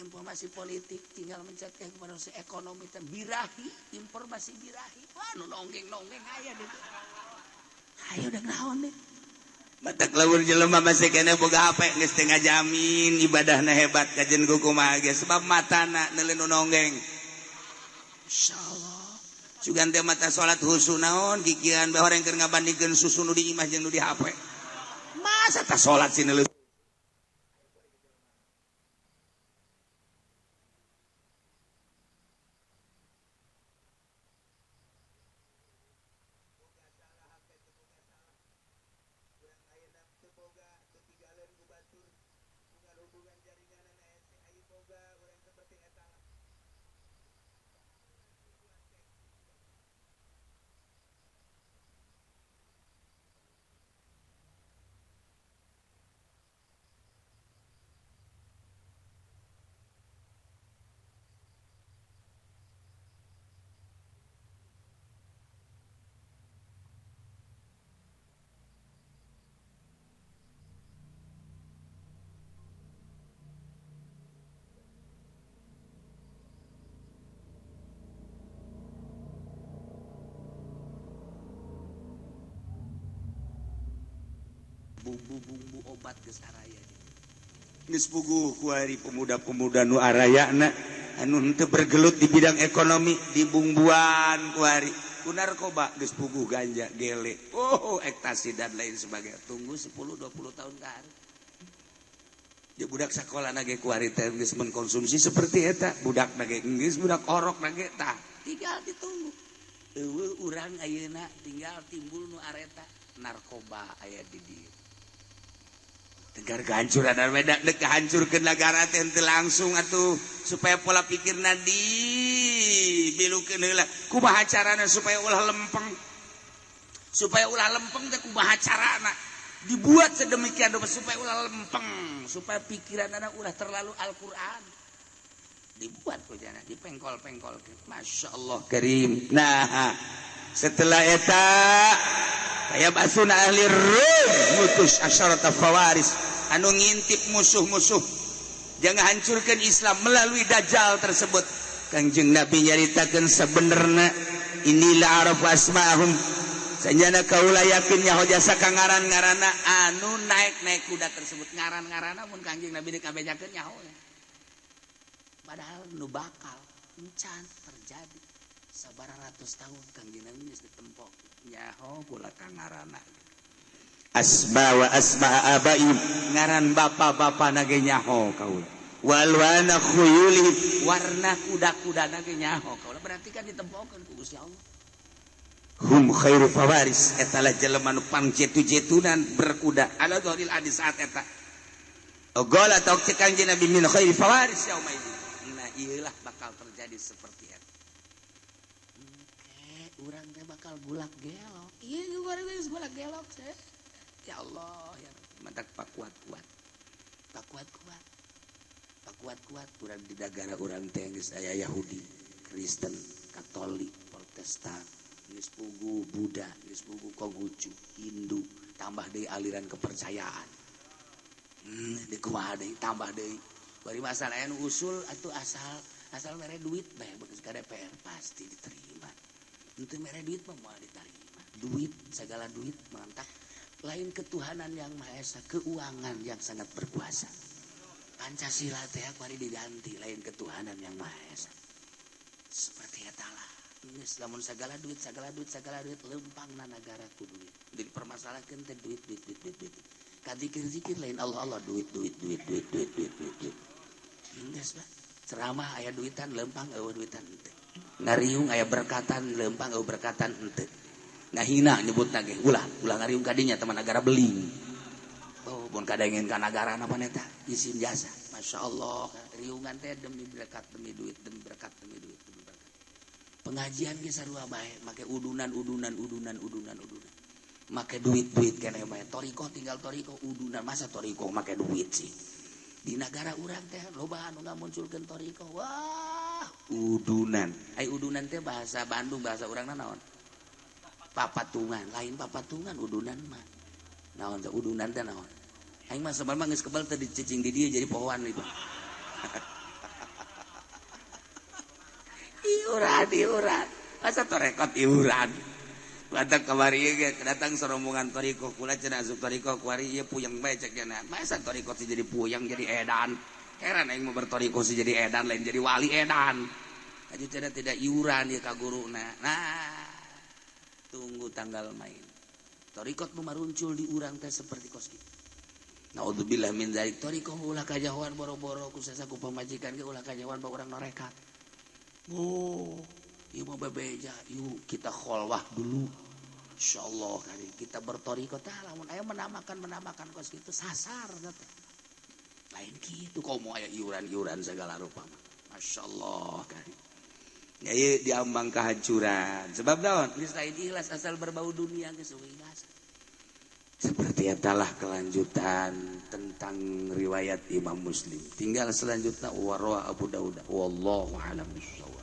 A: informasi politik tinggal mencet, informasi ekonomi teh birahi, informasi birahi, wah nu nonggeng nonggeng aya deh. Ayo udah naon deh.
B: Batak lamun jelema masih kene boga HP geus teu ngajamin ibadahna hebat kajen ku kumaha ge sebab matana neuleun nu nonggeng.
A: Insyaallah.
B: Sugan teh mata salat husu naon kikian bae horeng keur ngabandingkeun susu nu di imah jeung nu di HP. Masa tah salat sih neuleun.
A: Bumbu-bumbu obat geus araya. Geus puguh kuari pemuda-pemuda nu arayana anu henteu bergelut di bidang ekonomi dibumbuan kuari ku narkoba, geus puguh ganja, gele, oh, ekstasi dan lain sebagainya. Tunggu 10 20 tahun ka hareup. Ya, budak sekolah na ge kuari teh geus mengkonsumsi seperti eta, budak na ge geus budak orok na ge. Tah, tinggal ditunggu. Euweuh urang ayeuna, tinggal timbul nu areta narkoba aya di dieu. Tegar kehancuran dan beda dek hancurkeun negara teh henteu langsung atuh, supaya pola pikirna di bilukeun heula. Kumaha carana supaya ulah lempeng? Supaya ulah lempeng teh kumaha carana? Dibuat sedemikian rupa supaya ulah lempeng, supaya pikiran anak ulah terlalu Al-Qur'an. Dibuat ku jana dipengkol-pengkol. Masya Allah karim. Nah, setelah eta aya basuna ahli Rum mutus asyarata fawaris anu ngintip musuh-musuh jangan hancurkan Islam melalui dajjal tersebut. Kangjeng Nabi nyaritakeun, sebenarnya inilah arafu asma'ahum, sanjana kaula yakin nyaho jasa ka ngaran-ngaranna anu naik-naik kuda tersebut. Ngaran-ngaranna mun Kangjeng Nabi dikabejakeun nyaho, padahal nu bakal encan terjadi sabaraha ratus tahun Kangjeng Nabi geus ditempok nyaho kula ka ngaranna, asma wa asma abaihim, ngaran bapak-bapak na ge nyaho kaula, walwana khuyulihim, warna kuda-kuda na ge nyaho kaula. Berarti kan ditempokeun ku Gusti Allah. Hum khairu fawaris, eta lah jelema nu pangjetu-jetunan berkuda ala dhahril adi saat eta. Ogola atau cek Kanjeng Nabi min khairi fawaris yauma idzin. Nah, iyalah bakal terjadi seperti itu. Oke, urang teh bakal gulak gelok. Iya, urang teh gulak gelok sih. Ya Allah, ya mantak pak kuat-kuat. Pak kuat-kuat. Pak kuat-kuat urang di negara urang teh geus aya Yahudi, Kristen, Katolik, Protestan, geus puguh Buddha, geus puguh Konghucu, Hindu, tambah deui aliran kepercayaan. Di kumaha deui, tambah deui. Bari masalah anu usul atuh asal asal mere duit bae bekas ka DPR pasti diterima. Henteu mere duit mah moal diterima. Duit, segala duit mantak lain ketuhanan yang Maha Esa, keuangan yang sangat berkuasa. Pancasila teh kuari diganti lain ketuhanan yang Maha Esa. Seperti eta lah. Geus lamun segala duit, segala duit, segala duit, lempang na negara ku duit. Jadi permasalahkeun teh duit, duit, duit, duit, duit. Kadzikir-zikir lain Allah Allah, duit, duit, duit, duit, duit, duit, duit, duit. Geus lah. Ceramah aya duitan lempang, euweuh duitan henteu. Ngariung aya berkatan lempang, euweuh berkatan henteu. Ngahina nyebut ge ulah ulah ngariung kadinya teman negara beling. Oh, mun kadengin ka nagara apa neta isim jasa. Masya Allah, riungan teh demi berkat, demi duit, demi berkat, demi duit, demi berkat. Pengajian ge sarua bae, make udunan, udunan, udunan, udunan, udunan. Make duit, duit keneh bae. Toriko tinggal toriko udunan, masa toriko make duit sih? Di negara urang teh loba anu ngamunculkeun toriko. Wah, udunan. Ai udunan teh bahasa Bandung, bahasa urangna naon? Papatungan, lain papatungan udunan mah. Naon teh udunan teh naon? Aing mah sebenarnya geus kebal teh dicicing di dieu jadi pohoan itu. Iuran, iuran. Masa torekot iuran. Batak kamari ge datang serombongan toriko, kula cenah asup toriko kuari ieu puyeng bae cek cenah. Masa toriko sih jadi puyeng, jadi edan. Heran aing mah bertoriko sih jadi edan, lain jadi wali edan. Aju cenah tidak iuran ieu ka guruna. Nah, tunggu tanggal main. Torikot nu maruncul di urang teh seperti kos kitu. Naudzubillah min dzalik. Toriko ulah kajahoan boro-boro ku sasaku pamajikan ge ulah kajahoan bawa urang norekat. Oh, ieu mah bebeja, yuk kita kholwah dulu. Insyaallah kali kita bertoriko tah lamun aya menamakan kos kitu sasar teh. Lain kitu komo aya iuran-iuran segala rupa mah. Masyaallah kali. Ya ieu diambang kehancuran. Sebab naon? Geus lain ikhlas, asal berbau dunia geus ikhlas. Seperti itulah kelanjutan tentang riwayat Imam Muslim. Tinggal selanjutnya warwa Abu Dawud. Wallahu a'lam bishawab.